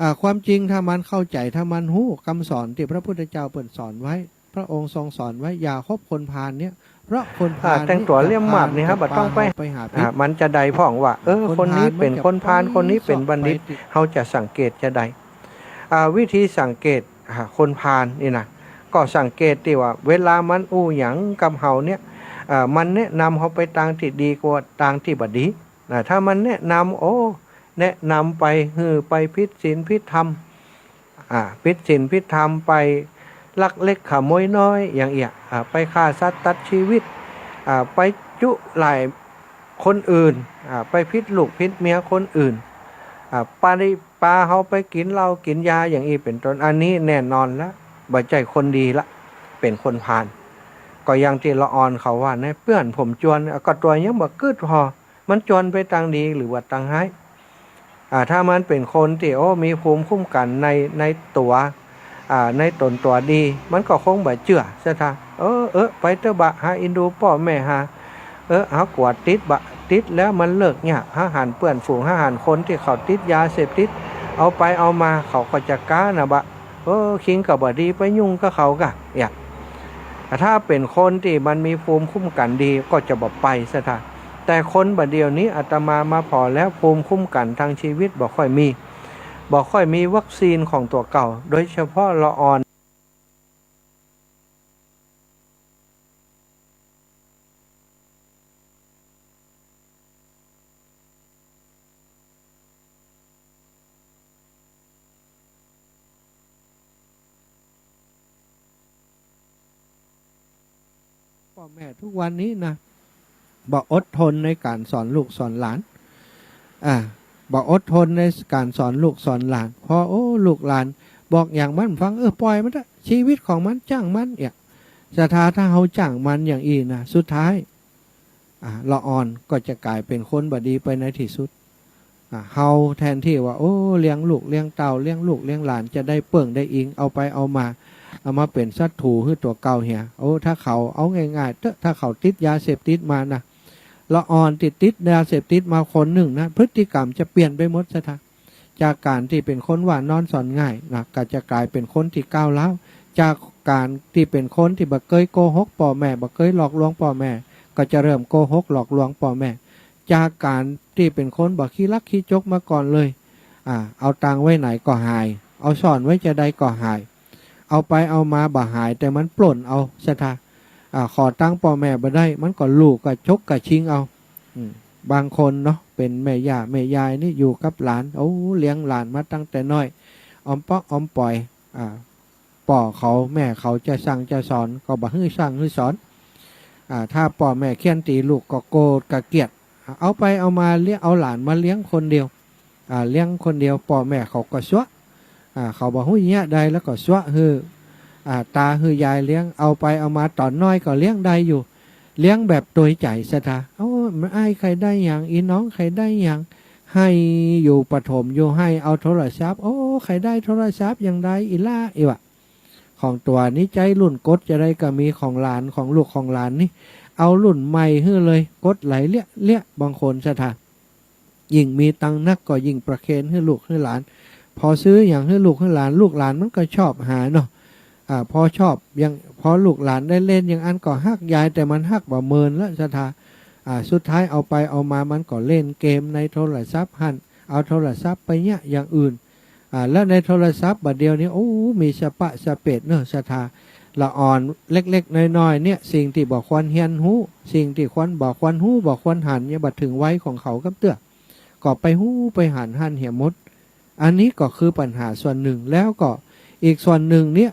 อ่า ความจริงถ้ามันเข้าใจ๋ ถ้ามันฮู้กำสอนตี้พระพุทธเจ้าเปิ้นสอนไว้ พระองค์ทรงสอนไว้ อย่าคบคนพาลเนี่ย เพราะคนพาล อ่า แต่งตั๋วเลี่ยมมาดนี่ครับ บ่ต้องไป ไปหาผิด อ่า มันจะใดพ่องว่า เออ คนพาล คนนี้เป๋นคนพาล มันจะไป คนนี้เป๋นบัณฑิต เฮาจะสังเกตจะใด อ่า วิธีสังเกต อ่า คนพาลนี่นะ ก็สังเกตตี้ว่า เวลามันอู้หยังกับเฮาเนี่ย อ่า มันแนะนำเฮาไปตางตี้ดีกว่าตางตี้บ่ดี อ่า ถ้ามันแนะนำ โอ้ แนะนำไปหื้อไปผิดศีลผิดธรรม อ่า ผิดศีลผิดธรรม ไปลักเล็กขโมยน้อยอย่างเอี้ย อ่า ไปฆ่าสัตว์ตัดชีวิต อ่า ไปจุไล่คนอื่น อ่า ไปผิดลูกผิดเมียคนอื่น อ่า ปานิ ปาเฮาไปกิ๋นเหล้ากิ๋นยาอย่างอี้เป๋นต้น อันนี้แน่นอนละ บ่ใจ้คนดีละ เป๋นคนพาล ก็อย่างตี้ละอ่อนเขาว่านะ เปื้อนผมจวน ก็ตั๋วยังบ่กึ๊ดผ่อ มันจวนไปตางดีหรือว่าตางฮ้าย อ่า ถ้ามันเป๋นคนตี้ โอ้ มีภูมิคุ้มกั๋นใน ในตั๋ว อ่า ในต๋นตั๋วดี มันก็คงบ่เจื้อศรัทธา เออ เออ ไปเต๊อะบะ หาเอ็นดูป้อแม่หา เออ เฮากั๋วติดบะ ติดแล้วมันเลิกยาก หาหันเปื้อนฝูง หาหันคนตี้เขาติดยาเสพติด เอาไปเอามาเขาก็จะก๊านะบะ เออ คิงก็บ่ดีไปยุ่งกับเขาก่ะ เนี่ย ถ้าเป๋นคนตี้มันมีภูมิคุ้มกั๋นดีก็จะบ่ไปศรัทธา แต่คนบ่าเดี่ยวนี้อาตมามาผ่อแล้ว ภูมิคุ้มกั๋นตางชีวิตบ่ค่อยมี บ่ค่อยมีวัคซีนของตั๋วเก่า โดยเฉพาะละอ่อน ป้อแม่กู้วันนี้นะ บ่อดทนในก๋านสอนลูกสอนหลาน อ่า บ่อดทนในก๋านสอนลูกสอนหลาน ผ่อ โอ้ ลูกหลานบอกหยังมันฟัง เออ ป่อยมันเต๊อะ ชีวิตของมัน จ้างมัน เนี่ย ศรัทธา ถ้าเฮาจ้างมันอย่างอี้นะ สุดท้าย อ่า ละอ่อนก็จะก๋ายเป๋นคนบ่ดีไปในตี้สุด อ่า เฮาแทนตี้ว่า โอ้ เลี้ยงลูกเลี้ยงเต้า เลี้ยงลูกเลี้ยงหลาน จะได้เปิ้งได้อิง เอาไปเอามา เอามาเป๋นศัตรู๋หื้อตั๋วเก่าเหีย โอ้ ถ้าเขา เอาง่ายๆ เต๊อะ ถ้าเขาติดยาเสพติดมานะ ละอ่อนตี้ติดยาเสพติดมาคนนึ่งนะ พฤติกรรมจะเปลี่ยนไปหมดศรัทธา จากก๋านตี้เป๋นคนว่านอนสอนง่ายนะ ก็จะก๋ายเป๋นคนตี้ก้าวร้าว จากก๋านตี้เป๋นคนตี้บ่เกยโกหกป้อแม่ บ่เกยหลอกลวงป้อแม่ ก็จะเริ่มโกหกหลอกลวงป้อแม่ จากก๋านตี้เป๋นคนบ่ขี้ลักขี้จกมาก่อนเลย อ่า เอาตังค์ไว้ไหนก็หาย เอาซ่อนไว้จาใดก็หาย เอาไปเอามาบ่หาย แต่มันปล้นเอาศรัทธา อ่า ขอตังค์ป้อแม่บ่ได้ มันก็ลู่ก็ฉกก็ชิงเอา อืม บางคนเนาะ เป๋นแม่ย่าแม่ยายนี่อยู่กับหลาน โอ้ เลี้ยงหลานมาตั้งแต่น้อย ออมเปาะออมป๋อย อ่า ป้อเขาแม่เขาจะสั่งจะสอน ก็บ่หื้อสั่งหื้อสอน อ่า ถ้าป้อแม่เฆี่ยนตี๋ลูกก็โกรธก็เกลียด เอาไปเอามาเลี้ยง เอาหลานมาเลี้ยงคนเดียว อ่า เลี้ยงคนเดียว ป้อแม่เขาก็ซัวะ อ่า เขาบ่ฮู้เยียะใด แล้วก็ซัวะหื้อ อ่า ตาหื้อยายเลี้ยง เอาไปเอามาต๋อนน้อยก็เลี้ยงได้อยู่ เลี้ยงแบบตวยใจ๋ศรัทธา โอ้ มันอ้ายใค่ได้หยัง อี่น้องใค่ได้หยัง ไห้อยู่ประถมอยู่ ไห้เอาโทรศัพท์ โอ้ ใค่ได้โทรศัพท์ยังได้อี่ล่า อี่วะ ของตั๋วนี้ใจ๊รุ่นก๊ดจาใดก็มี ของหลาน ของลูกของหลานนี่ เอารุ่นใหม่หื้อเลย ก๊ดไหลเละเละ บางคนศรัทธา ยิ่งมีตังค์นักก็ยิ่งประเคนหื้อลูกหื้อหลาน พอซื้อหยังหื้อลูกหื้อหลาน ลูกหลานมันก็ชอบหาเนาะ อ่า พอชอบอย่าง พอลูกหลานได้เล่นอย่างอั้นก็ฮักยาย แต่มันฮักบ่เมินละศรัทธา อ่า สุดท้ายเอาไปเอามามันก็เล่นเกมในโทรศัพท์หั้น เอาโทรศัพท์ไปเยียะอย่างอื่น อ่า แล้วในโทรศัพท์บ่าเดี่ยวนี้ โอ้ มีสะปะสะเปดเนาะศรัทธา ละอ่อนเล็กๆ น้อยๆ เนี่ย สิ่งตี้บ่ควรเฮียนฮู้ สิ่งตี้ควร บ่ควรฮู้ บ่ควรหันเนี่ย บ่เถิงวัยของเขากำเตื้อ ก็ไปฮู้ไปหันหั้นเหียหมด อันนี้ก็คือปัญหาส่วนนึ่ง แล้วก็อีกส่วนนึ่งเนี่ย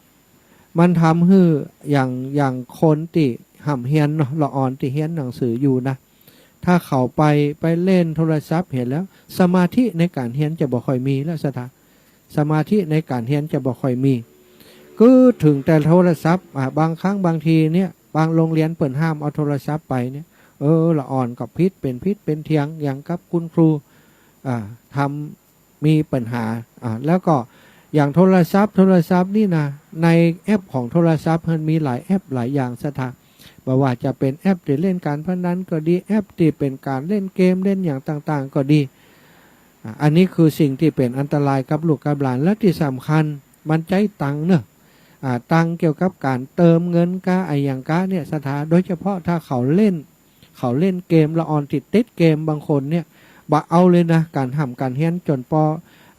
มันทำหื้ออย่าง อย่างคนตี้ห่ำเฮียนเนาะ ละอ่อนตี้เฮียนหนังสืออยู่นะ ถ้าเขาไป ไปเล่นโทรศัพท์เหียแล้ว สมาธิในก๋านเฮียนจะบ่ค่อยมีแล้วศรัทธา สมาธิในก๋านเฮียนจะบ่ค่อยมี คือเถิงแต่โทรศัพท์ อ่า บางครั้งบางทีเนี่ย บางโรงเรียนเปิ้นห้ามเอาโทรศัพท์ไปเนี่ย เออ ละอ่อนก็ผิด เป๋นผิดเป๋นเถียงอย่างกับคุณครู อ่า ทำ มีปัญหา อ่า แล้วก็อย่างโทรศัพท์ โทรศัพท์นี่นะ ในแอปของโทรศัพท์มันมีหลายแอปหลายอย่างศรัทธา บ่ว่าจะเป๋นแอปตี้เล่นก๋านพนันก็ดี แอปตี้เป๋นก๋านเล่นเกมเล่นอย่างต่างๆ ก็ดี อ่า อันนี้คือสิ่งตี้เป๋นอันตรายกับลูกกับหลาน และตี้สำคัญมันใจ๊ตังค์เนาะ อ่า ตังค์เกี่ยวกับก๋านเติมเงินก้าอะหยังก้าเนี่ยศรัทธา โดยเฉพาะถ้าเขาเล่น เขาเล่นเกม ละอ่อนตี้ติดเกม บางคนเนี่ย บ่เอาเลยนะ ก๋านห่ำก๋านเฮียน จ๋นปอ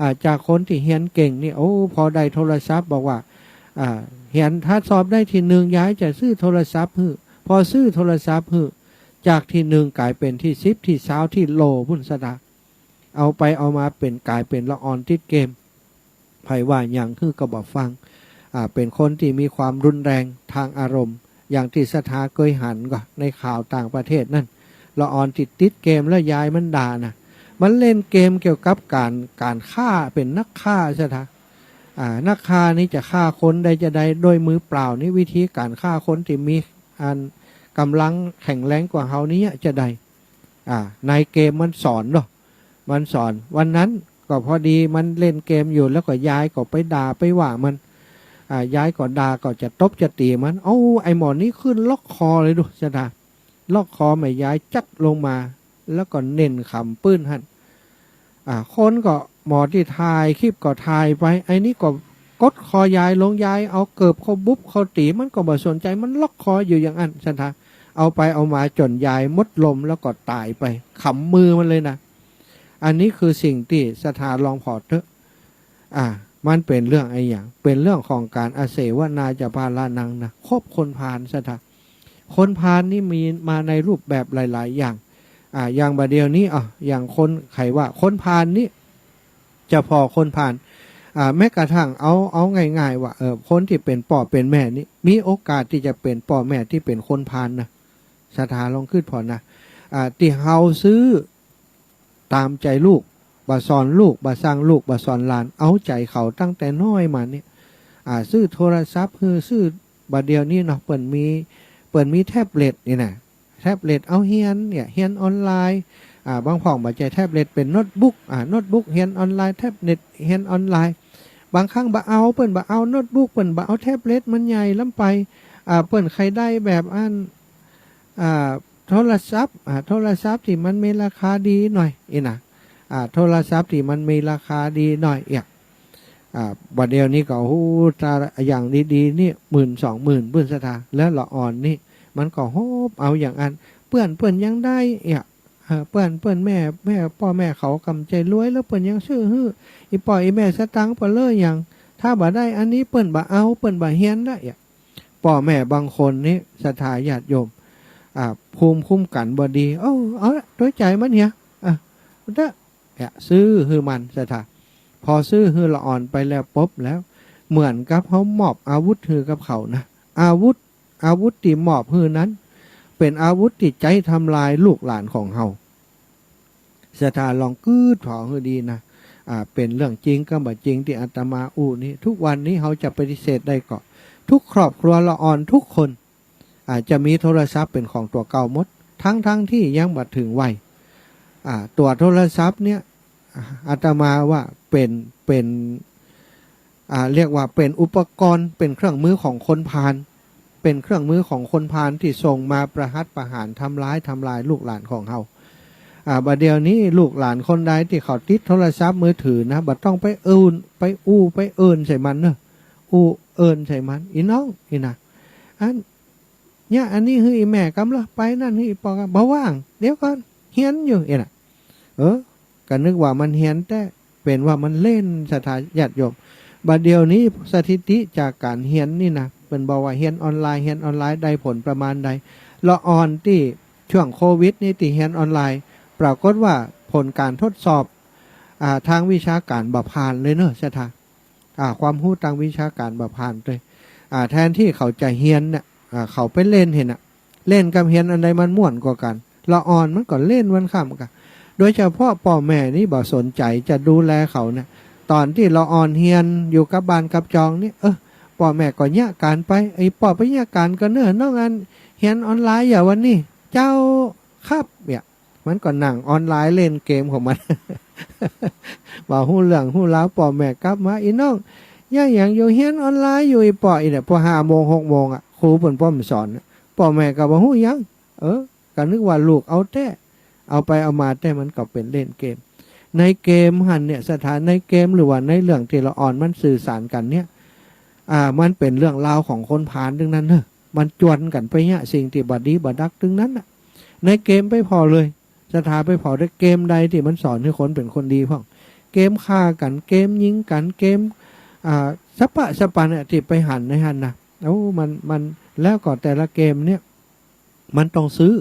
อ่า จากคนตี้เฮียนเก่งนี่ โอ้ พอได้โทรศัพท์บอกว่า อ่า เฮียน ถ้าสอบได้ตี้นึ่ง ยายจะซื้อโทรศัพท์หื้อ พอซื้อโทรศัพท์หื้อ จากตี้นึ่งก๋ายเป๋นตี้สิบ ตี้ซาว ตี้โลปุ้นศรัทธา เอาไปเอามาเป๋นก๋ายเป๋นละอ่อนติดเกม ใผว่าหยังหื้อก็บ่ฟัง อ่า เป๋นคนตี้มีความรุนแรงตางอารมณ์ อย่างตี้ศรัทธาเกยหันก่อ ในข่าวต่างประเทศนั่น ละอ่อนตี้ติดเกมแล้วยายมันด่านะ มันเล่นเกมเกี่ยวกับก๋าน ก๋านฆ่า เป๋นนักฆ่าศรัทธา อ่า นักฆ่านี่จะฆ่าคนได้จาใด ด้วยมือเปล่านี่ วิธีก๋านฆ่าคนตี้มีอันก๋ำลังแข็งแรงกว่าเฮานี้จาใด อ่า ในเกมมันสอนเนาะ มันสอน วันนั้นก็พอดีมันเล่นเกมอยู่ แล้วก็ยายก็ไปด่าไปว่ามัน อ่า ยายก็ด่า ก็จะตบจะตี๋มัน เอ้า ไอ้หมอนี่ขึ้นล็อกคอเลยดูศรัทธา ล็อกคอแม่ยายจั๊ดลงมา แล้วก็เน่นขำปื้นหั้น อ่า คนก็ หมอตี้ถ่ายคลิปก็ถ่ายไป ไอ้นี่ก็กดคอยายลง ยายเอาเกิบเข้าบุบเข้าตี๋ มันก็บ่สนใจ๋ มันล็อกคออยู่อย่างอั้นศรัทธา เอาไปเอามาจ๋นยายหมดลมแล้วก็ต๋ายไป ขำมือมันเลยนะ อันนี้คือสิ่งตี้ศรัทธาลองผ่อเต๊อะ อ่า มันเป๋นเรื่องอะหยัง เป๋นเรื่องของก๋าน อเสวนาจะปาลานังนะ คบคนพาลศรัทธา คนพาลนี่มีมาในรูปแบบหลายๆ อย่าง อ่า อย่างบ่าเดี่ยวนี้ อ่ะ อย่างคน ใผว่าคนพาลนี่ จะผ่อคนพาล อ่า แม้กระทั่งเอา เอาง่ายๆ ว่า เออ คนตี้เป๋นป้อเป๋นแม่นี่ มีโอกาสตี้จะเป๋นป้อแม่ตี้เป๋นคนพาลนะ ศรัทธาลองกึ๊ดผ่อนะ อ่า ตี้เฮาซื่อ ต๋ามใจ๋ลูก บ่สอนลูก บ่สั่งลูก บ่สอนหลาน เอาใจ๋เขาตั้งแต่น้อยมานี่ อ่า ซื้อโทรศัพท์หื้อ ซื้อ บ่าเดี่ยวนี้เนาะ เปิ้นมี เปิ้นมีแท็บเล็ตนี่นะ แท็บเล็ตเอาเฮียนเนี่ย เฮียนออนไลน์ อ่า บางพ่องบ่ใจ้แท็บเล็ต เป๋นโน้ตบุ๊ก อ่า โน้ตบุ๊กเฮียนออนไลน์ แท็บเล็ตเฮียนออนไลน์ บางครั้งบ่เอา เปิ้นบ่เอาโน้ตบุ๊ก เปิ้นบ่เอาแท็บเล็ต มันใหญ่ล้ำไป อ่า เปิ้นใค่ได้แบบอัน อ่า โทรศัพท์ อ่า โทรศัพท์ตี้มันมีราคาดีหน่อย อี้นะ อ่า โทรศัพท์ตี้มันมีราคาดีหน่อย เอี้ย อ่า บ่าเดี่ยวนี้ก็ โอ้โห ต๋าอย่างดีๆ นี่ หมื่นสองหมื่น ปุ้นศรัทธา แล้วละอ่อนนี่ มันก็หอบเอาอย่างอั้น เปื้อน เปิ้นยังได้ เอี้ย เออ เปื้อน เปิ้นแม่ แม่ ป้อแม่เขาก่ำใจ๋รวย แล้วเปิ้นยังซื้อหื้อ อี่ป้ออี่แม่สตางค์เปิ้นเหลือหยัง ถ้าบ่ได้อันนี้เปิ้นบ่เอา เปิ้นบ่เฮียนละ เอี้ย ป้อแม่บางคนนี่ ศรัทธาญาติโยม อ่า ภูมิคุ้มกั๋นบ่ดี เอ้า เอาละ ตวยใจ๋มันเหีย อ่ะ เต๊อะ เนี่ย ซื้อหื้อมันศรัทธา พอซื้อหื้อละอ่อนไปแล้วปุ๊บแล้ว เหมือนกับเฮามอบอาวุธหื้อกับเขานะ อาวุธ อาวุธตี้มอบหื้อนั้น เป๋นอาวุธตี้ใจ๊ทำลายลูกหลานของเฮา ศรัทธาลองกึ๊ดผ่อหื้อดีนะ อ่า เป๋นเรื่องจริงกับบ่จริงตี้อาตมาอู้นี่ ทุกวันนี้เฮาจะปฏิเสธได้ก่อ ทุกครอบครัวละอ่อนทุกคน อ่า จะมีโทรศัพท์เป๋นของตั๋วเก่าหมด ทั้งๆ ตี้ยังบ่เถิงวัย อ่า ตั๋วโทรศัพท์เนี่ย อ่า อาตมาว่าเป๋น เป๋น อ่า เรียกว่าเป๋นอุปกรณ์ เป๋นเครื่องมือของคนพาล เป๋นเครื่องมือของคนพาลตี้ส่งมาประหัตประหาร ทำร้าย ทำลายลูกหลานของเฮา อ่า บ่าเดี่ยวนี้ลูกหลานคนใดตี้เขาติดโทรศัพท์มือถือนะ บ่ต้องไปอื่น ไปอู้ ไปเอิ้นใส่มันเนาะ อู้เอิ้นใส่มัน อี่น้อง อี่นะ อัน เนี่ย อันนี้หื้ออี่แม่กำละ ไปนั่นหื้ออี่ป้อกำ บ่ว่าง เดี๋ยวก่อน เฮียนอยู่ เอี้ยนะ เออ ก็นึกว่ามันเฮียนแต๊ เป๋นว่ามันเล่น ศรัทธาญาติโยม บ่าเดี่ยวนี้สถิติจากก๋านเฮียนนี่นะ เปิ้นบอกว่าเฮียนออนไลน์ เฮียนออนไลน์ได้ผลประมาณใด ละอ่อนตี้ช่วงโควิดนี่ตี้เฮียนออนไลน์ ปรากฏว่าผลก๋านทดสอบ อ่า ตางวิชาก๋านบ่ผ่านเลยเนาะ ศรัทธา อ่า ความฮู้ตางวิชาก๋านบ่ผ่านตวย อ่า แทนตี้เขาจะเฮียนเนี่ย อ่า เขาไปเล่นหั้นน่ะ เล่นกับเฮียนอันใดมันม่วนกว่ากั๋น ละอ่อนมันก็เล่นวันค่ำกั๋น โดยเฉพาะป้อแม่นี่บ่สนใจ๋จะดูแลเขาเนี่ย ต๋อนตี้ละอ่อนเฮียนอยู่กับบ้านกับจองนี่ เออ ป้อแม่ก็เยียะก๋านไป ไอ้ป้อไปเยียะก๋านก่อเน่อ น้องอันเฮียนออนไลน์อย่าวันนี้ เจ้า ครับ เนี่ย มันก็นั่งออนไลน์เล่นเกมของมัน บ่ฮู้เรื่องฮู้ราว ป้อแม่กลับมา อี่น้อง เยียะหยังอยู่ เฮียนออนไลน์อยู่ อี่ป้อ อี่เนี่ย พอห้าโมงหกโมงอะ ครูเปิ้นป้อมสอนอะ ป้อแม่ก็บ่ฮู้หยัง เออ ก็นึกว่าลูกเอาแต๊ เอาไปเอามาแต๊มันก็เป๋นเล่นเกม ในเกมหั้นเนี่ย ศรัทธา ในเกมหรือว่าในเรื่องตี้ละอ่อนมันสื่อสารกั๋นเนี่ย อ่า มันเป๋นเรื่องราวของคนพาลตึงนั้นเนาะ มันจวนกั๋นไปเยียะสิ่งตี้บ่ดีบ่ดักตึงนั้นน่ะ ในเกมไปผ่อเลย ศรัทธาไปผ่อได้เกมใดตี้มันสอนหื้อคนเป๋นคนดีพ่อง เกมฆ่ากั๋น เกมยิงกั๋น เกม อ่า สะปะสะปันอะ ตี้ไปหันในหั้นนะ โอ้ มัน มัน แล้วก็แต่ละเกมเนี่ย มันต้องซื้อ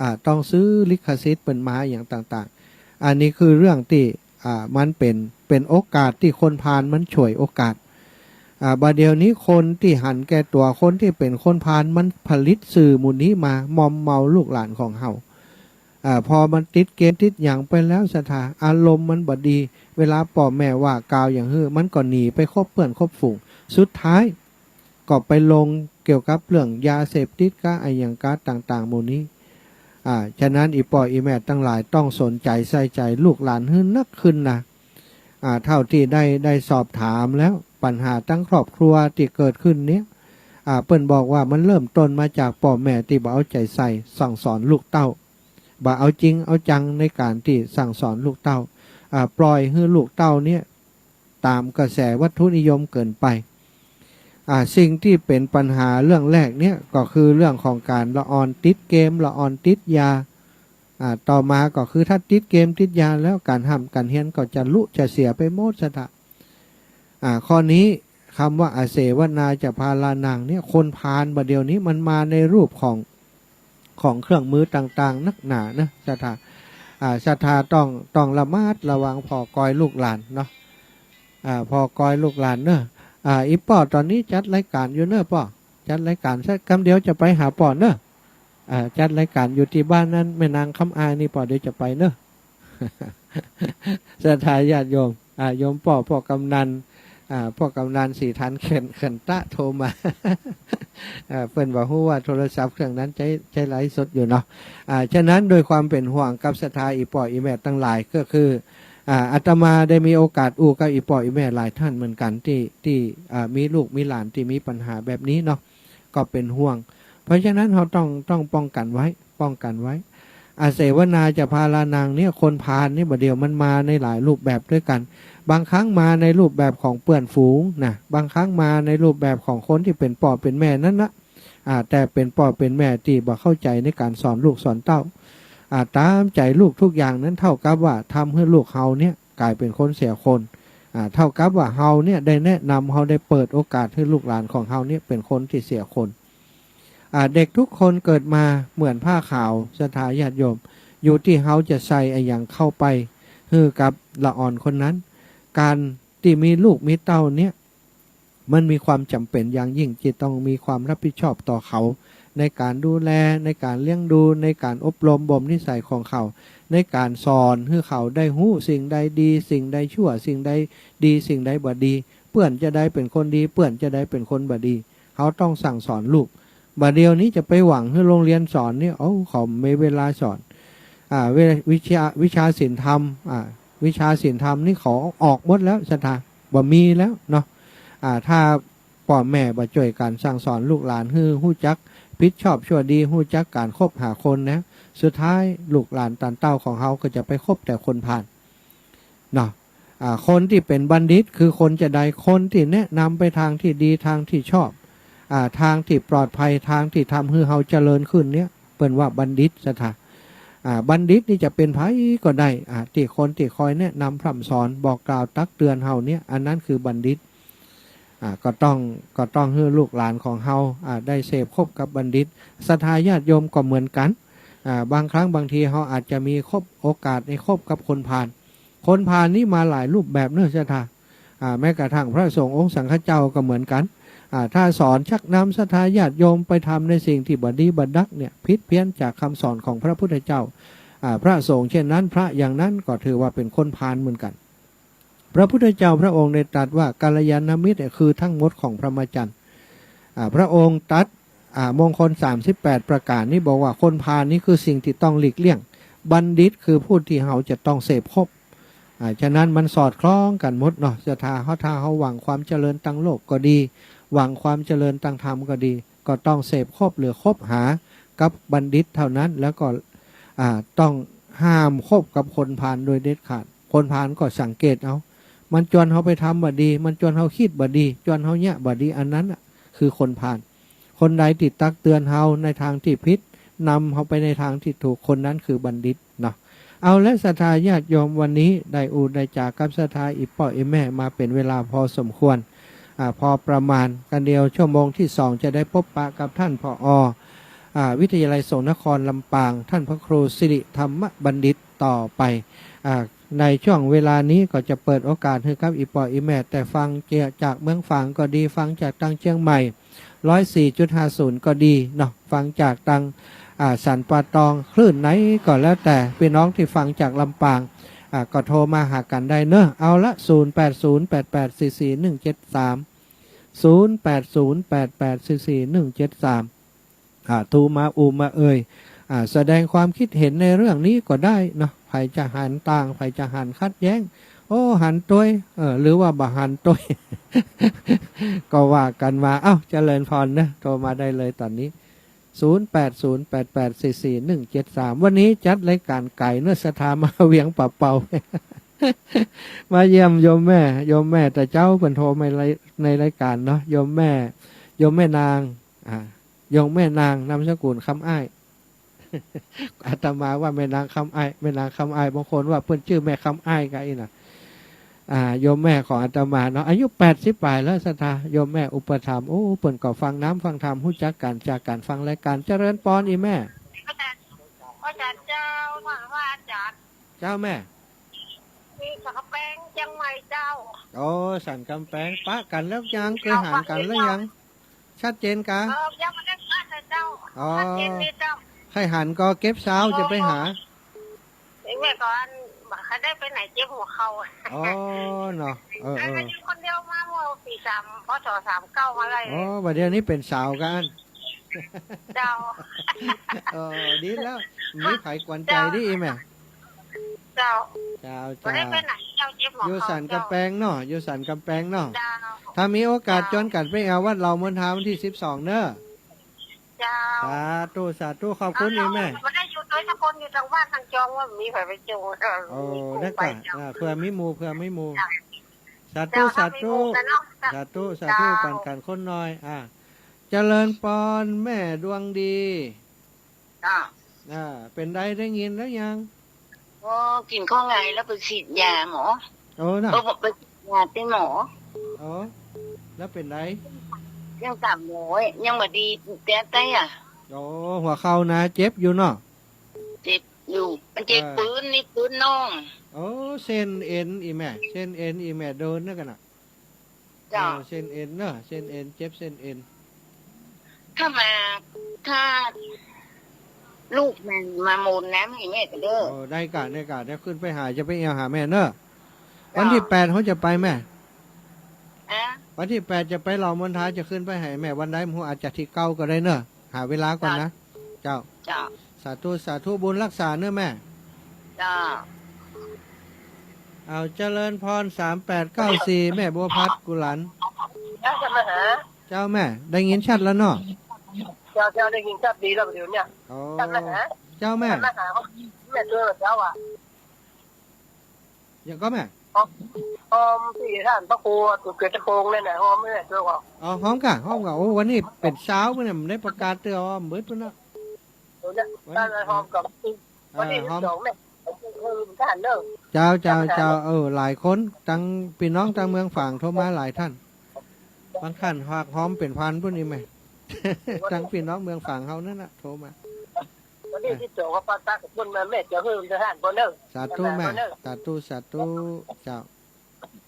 อ่า ต้องซื้อลิขสิทธิ์เปิ้นมาอย่างต่างๆ อันนี้คือเรื่องตี้ อ่า มันเป๋น เป๋นโอกาสตี้คนพาลมันฉวยโอกาส อ่า บ่าเดี่ยวนี้คนตี้หันแก่ตั๋ว คนตี้เป๋นคนพาลมันผลิตสื่อหมู่นี้มามอมเมาลูกหลานของเฮา อ่า พอมันติดเกมติดหยังไปแล้วศรัทธา อารมณ์มันบ่ดี เวลาป้อแม่ว่ากล่าวหยังหื้อ มันก็หนีไปคบเปื้อนคบฝูง สุดท้ายก็ไปลงเกี่ยวกับเรื่องยาเสพติดกาอะหยังกาต่างๆ หมู่นี้ อ่า ฉะนั้นอี่ป้ออี่แม่ตังหลายต้องสนใจ๋ใส่ใจ๋ลูกหลานหื้อนักขึ้นนะ อ่า เต้าตี้ได้ ได้สอบถามแล้ว ปัญหาตังครอบครัวตี้เกิดขึ้นเนี้ย อ่า เปิ้นบอกว่ามันเริ่มต้นมาจากป้อแม่ตี้บ่เอาใจ๋ใส่สั่งสอนลูกเต้า บ่เอาจริงเอาจังในก๋านตี้สั่งสอนลูกเต้า อ่า ปล่อยหื้อลูกเต้าเนี้ยต๋ามกระแสวัตถุนิยมเกินไป อ่า สิ่งตี้เป๋นปัญหาเรื่องแรกเนี้ยก็คือเรื่องของก๋านละอ่อนติดเกม ละอ่อนติดยา อ่า ต่อมาก็คือถ้าติดเกมติดยาแล้วก๋านฮ่ำก๋านเฮียนก็จะลุจะเสียไปหมดศรัทธา อ่า ข้อนี้กำว่า อเสวนาจะพาลานัง เนี่ย คนพาลบ่าเดี่ยวนี้มันมาในรูปของ ของเครื่องมือต่างๆ นักหนานะศรัทธา อ่า ศรัทธาต้อง ต้องระมัดระวังผ่อกอยลูกหลานเนาะ อ่า ผ่อกอยลูกหลานเนาะ อ่า อี่ป้อต๋อนนี้จัดรายก๋านอยู่เนาะป้อ จัดรายก๋านสักกำเดียวจะไปหาป้อเนาะ อ่า จัดรายก๋านอยู่ตี้บ้านนั้น แม่นางคำอายนี่ป้อ เดี๋ยวจะไปเนาะ ศรัทธาญาติโยม อ่า โยมป้อ ป้อกำนัน อ่า ป้อกำนันศรีฐานเขื่อน เขื่อนตะโทรมา อ่า เปิ้นบ่ฮู้ว่าโทรศัพท์เครื่องนั้นใจ๊ ใจ๊ไลฟ์สดอยู่เนาะ อ่า ฉะนั้นโดยความเป๋นห่วงกับศรัทธาอี่ป้ออี่แม่ตังหลายก็คือ อ่า อาตมาได้มีโอกาสอู้กับอี่ป้ออี่แม่หลายต้านเหมือนกั๋นตี้ ตี้ อ่า มีลูกมีหลานตี้มีปัญหาแบบนี้เนาะ ก็เป๋นห่วง เพราะฉะนั้นเฮาต้อง ต้องป้องกั๋นไว้ ป้องกั๋นไว้ อเสวนาจะพาลานัง เนี่ย คนพาลนี่บ่าเดี่ยวมันมาในหลายรูปแบบด้วยกั๋น บางครั้งมาในรูปแบบของเปื้อนฝูงนะ บางครั้งมาในรูปแบบของคนตี้เป๋นป้อเป๋นแม่นั้นนะ อ่า แต่เป๋นป้อเป๋นแม่ตี้บ่เข้าใจ๋ในก๋านสอนลูกสอนเต้า อ่า ต๋ามใจ๋ลูกทุกอย่างนั้นเท่ากับว่าทำหื้อลูกเฮาเนี่ยก๋ายเป๋นคนเสียคน อ่า เท่ากับว่าเฮาเนี่ยได้แนะนำ เฮาได้เปิดโอกาสหื้อลูกหลานของเฮาเนี่ยเป๋นคนตี้เสียคน อ่า เด็กทุกคนเกิดมาเหมือนผ้าขาว ศรัทธาญาติโยม อยู่ตี้เฮาจะใส่อะหยังเข้าไปหื้อกับละอ่อนคนนั้น ก๋านตี้มีลูกมีเต้าเนี่ย มันมีความจ๋ำเป๋นอย่างยิ่งตี้ต้องมีความรับผิดชอบต่อเขา ในก๋านดูแล ในก๋านเลี้ยงดู ในก๋านอบรมบ่มนิสัยของเขา ในก๋านสอนหื้อเขาได้ฮู้สิ่งใดดี สิ่งใดชั่ว สิ่งใดดี สิ่งใดบ่ดี เปื้อนจะได้เป๋นคนดี เปื้อนจะได้เป๋นคนบ่ดี เฮาต้องสั่งสอนลูก บ่าเดี่ยวนี้จะไปหวังหื้อโรงเรียนสอนนี่ โอ้ เขาบ่มีเวลาสอน อ่า วิ- วิชา วิชาศีลธรรม อ่า วิชาศีลธรรมนี่เขาออกหมดแล้วศรัทธา บ่มีแล้วเนาะ อ่า ถ้าป้อแม่บ่จ้วยกั๋นสั่งสอนลูกหลานหื้อฮู้จักผิดชอบชั่วดี ฮู้จักก๋านคบหาคนนะ สุดท้ายลูกหลานต๋านเต้าของเฮาก็จะไปคบแต่คนพาล เนาะ อ่า คนตี้เป๋นบัณฑิตคือคนจะใด คนตี้แนะนำไปตางตี้ดี ตางตี้ชอบ อ่า ตางตี้ปลอดภัย ตางตี้ทำหื้อเฮาเจริญขึ้นเนี่ย เปิ้นว่าบัณฑิตศรัทธา อ่า บัณฑิตนี่จะเป๋นใผก็ได้ อ่า ตี้คนตี้คอยแนะนำพร่ำสอน บอกกล่าวตักเตือนเฮาเนี่ย อันนั้นคือบัณฑิต อ่า ก็ต้อง ก็ต้องหื้อลูกหลานของเฮา อ่า ได้เสพคบกับบัณฑิต ศรัทธาญาติโยมก็เหมือนกั๋น อ่า บางครั้งบางทีเฮาอาจจะมีคบ โอกาสได้คบกับคนพาล คนพาลนี่มาหลายรูปแบบเนาะศรัทธา อ่า แม้กระทั่งพระสงฆ์องค์สังฆเจ้าก็เหมือนกั๋น อ่า ถ้าสอนชักนำศรัทธาญาติโยมไปทำในสิ่งตี้บ่ดีบ่ดักเนี่ย ผิดเพี้ยนจากกำสอนของพระพุทธเจ้า อ่า พระสงฆ์เช่นนั้น พระอย่างนั้นก็ถือว่าเป๋นคนพาลเหมือนกั๋น พระพุทธเจ้าพระองค์ได้ตรัสว่ากัลยาณมิตรเนี่ยคือทั้งหมดของพรหมจรรย์ อ่า พระองค์ตรัส อ่า มงคลสามสิบแปดประก๋านนี้บอกว่าคนพาลนี้คือสิ่งตี้ต้องหลีกเลี่ยง บัณฑิตคือผู้ตี้เฮาจะต้องเสพคบ อ่า ฉะนั้นมันสอดคล้องกั๋นหมดเนาะ ศรัทธาเฮา ถ้าเฮาหวังความเจริญตางโลกก็ดี หวังความเจริญตางธรรมก็ดี ก็ต้องเสพคบหรือคบหากับบัณฑิตเท่านั้น แล้วก็ อ่า ต้องห้ามคบกับคนพาลโดยเด็ดขาด คนพาลก็สังเกตเอา มันจวนเฮาไปทำบ่ดี มันจวนเฮาคิดบ่ดี จวนเฮาเยียะบ่ดี อันนั้นน่ะคือคนพาล คนใดตี้ตักเตือนเฮาในตางตี้ผิด นำเฮาไปในตางตี้ถูก คนนั้นคือบัณฑิตเนาะ เอาละศรัทธาญาติโยม วันนี้ได้อู้ได้จ๋ากับศรัทธาอี่ป้ออี่แม่มาเป๋นเวลาพอสมควร อ่า พอประมาณ กาเดี่ยวชั่วโมงตี้สองจะได้ปบปะกับต้าน ผอ. อ่า วิทยาลัยสงฆ์นครลำปาง ต้านพระครูสิริธรรมบัณฑิตต่อไป อ่า ในช่วงเวลานี้ก็จะเปิดโอกาสหื้อกับอี่ป้ออี่แม่ แต่ฟังจากเมืองฝางก็ดี ฟังจากตางเจียงใหม่ ร้อยสี่จุดห้าศูนย์ ก็ดีเนาะ ฟังจากตาง อ่า สันป่าตอง คลื่นไหนก็แล้วแต่ ปี้น้องตี้ฟังจากลำปาง อ่า ก็โทรมาหากั๋นได้เนาะ เอาละ ศูนย์แปดศูนย์แปดแปดสี่สี่หนึ่งเจ็ดสาม ศูนย์แปดศูนย์แปดแปดสี่สี่หนึ่งเจ็ดสาม อ่า โทรมาอู้มาเอ่ย อ่า แสดงความคิดเห็นในเรื่องนี้ก็ได้เนาะ ใผจะหันต่าง ใผจะหันขัดแย้ง โอ้ หันตวย เออ หรือว่าบ่หันตวย ก็ว่ากั๋นมา เอ้า เจริญพรเนาะ โทรมาได้เลยต๋อนนี้ ศูนย์แปดศูนย์แปดแปดสี่สี่หนึ่งเจ็ดสาม วันนี้จัดรายก๋านไก๋เนาะ ศรัทธามาเวียงป่าเปา มาเยี่ยมโยมแม่ โยมแม่ แต่เจ๊าเปิ้นโทรมาใน ในรายก๋านเนาะ โยมแม่ โยมแม่นาง อ่า โยมแม่นาง นามสกุลคำอ้าย อาตมาว่าแม่นางคำอ้าย แม่นางคำอ้าย บางคนว่าเปิ้นจื้อแม่คำอ้ายกั๋นอี้น่ะ อ่า โยมแม่ของอาตมาเนาะ อายุแปดสิบป๋ายแล้ว ศรัทธา โยมแม่อุปถัมภ์ โอ้ เปิ้นก็ฟังน้ำฟังธรรม ฮู้จักกั๋นจากก๋านฟังรายก๋าน เจริญปอนอี่แม่ อาจ๋ารย์ อาจ๋ารย์เจ้า ว่า ว่าอาจ๋ารย์ เจ้าแม่ ตี้สันก๋ำแปงเจียงใหม่เจ้า โอ้ สันก๋ำแปง ปะกั๋นแล้วยัง เกยหันกั๋นแล้วยัง ชัดเจนกา เออ ยังบ่ได้ปะเลยเจ้า อ๋อ ชัดเจนดีเจ้า ใค่หันก็เก็บซาวจะไปหา เออ เองแม่ก่อน บ่ค่อยได้ไปไหน เจ็บหัวเข่า อ๋อ เนาะ เออ เออ อยู่คนเดียวมาเมื่อปี๋สาม พ.ศ. สามเก้ามาเลย อ๋อ บ่าเดี่ยวนี้เป๋นสาวกั๋น เจ้า เออ ดีแล้ว มีใผกวนใจ๋ เจ้า ดีอี้แม่ เจ้า เจ้า บ่ได้ไปไหนเจ้า เจ็บหัวเข่า อยู่สันก๋ำแปงเนาะ อยู่สันก๋ำแปงเนาะ เจ้า ถ้ามีโอกาส เจ้า จวนกั๋นไปแอ่ววัดเหล่ามนทาวันตี้สิบสองเนาะ เจ้า สาธุ สาธุ ขอบคุณ เจ้า อี่แม่ บ่ได้อยู่ตวยสักคน อยู่ตางบ้านตางจอง ว่ามีใผไปจูง เออ โอ้ มีผู้ ได้ก่ะ ไปเจ้า อ่า เผื่อมีหมู่ เผื่อมีหมู่ เจ้า สาธุ เจ้า สาธุ ถ้ามีหมู่กั๋นเนาะ สาธุ สาธุ เจ้า ปั๋นกั๋นคนหน่อย อ่า เจริญปอนแม่ดวงดี จ้า อ่า เป๋นใด ได้ยินแล้วยัง โอ้ กิ๋นข้าวไงแล้วไปฉีดยาหมอ โอ้ น่ะ เออ ไปฉีดยาตี้หมอ โอ้ แล้วเป๋นใด ยังสามร้อย ยังบ่ดีแต๊ๆ อ่ะ โอ้ หัวเข่านะ เจ็บอยู่เนาะ เจ็บอยู่ มันเจ็บ เออ ปื้นนี่ปื้นน่อง โอ้ เส้นเอ็นอี่แม่ เส้นเอ็นอี่แม่เดินนั่นกั๋นน่ะ เจ้า เออ เส้นเอ็นเนาะ เส้นเอ็น เจ็บเส้นเอ็น ถ้ามา ถ้าลูกมันมามูลน้ำให้แม่ก็เด้อ โอ้ ได้ก่ะ ได้ก่ะ เดี๋ยวขึ้นไปหา จะไปแอ่วหาแม่เนาะ เจ้า วันตี้แปดเฮาจะไปแม่ อะ วันตี้แปดจะไปเหล่ามนทา จะขึ้นไปหาแม่วันใด บ่ฮู้ อาจจะตี้เก้าก็ได้เนาะ หาเวลาก่อนนะ เจ้า เจ้า เจ้า สาธุ สาธุ บุญฮักษาเนาะแม่ เจ้า เอา เจริญพร สามแปดเก้าสี่ แม่บัวพัดกุหลาบ เจ้า จะมาหา เจ้าแม่ ได้ยินชัดแล้วเนาะ เจ้า เจ้า ได้ยินชัดดีแล้วเดี๋ยวเนี้ย อ๋อ จะมาหา เจ้าแม่ จะมาหา แม่เจอเจ้าอ่ะ อย่างก็แม่ หอม หอมตี้ต้านพระครู จุดเกิดตะโพงเนี่ยนะ หอมเนี่ยเจ้าก็ อ๋อ หอมก่ะ หอมก่ะ โอ้ วันนี้เป๋นเช้าเปิ้นเนี่ย ได้ประกาศเตือนว่าเบิดเปิ้นนะ เดี๋ยวเนี่ย วันนี้ ต้านหอมกับ อ่า วันที่ หอม สิบสองเนี่ย ผมก็คือท่านเนอะ เจ้า เจ้า เจ้า เจ้า เออ หลายคน ตังปี้น้องตังเมืองฝางโทรมาหลายท่าน บางท่านหากหอมเป๋นพันปุ้นนี่แม่ ตังปี้น้องเมืองฝางเฮานั่นน่ะ โทรมา วันที่ อ่ะ สิบสองก็ปาตักกับปุ้นมา แม่จะหื้อทหารบ่เนอะ สาธุแม่ ทหารบ่เนอะ สาธุ สาธุ เจ้า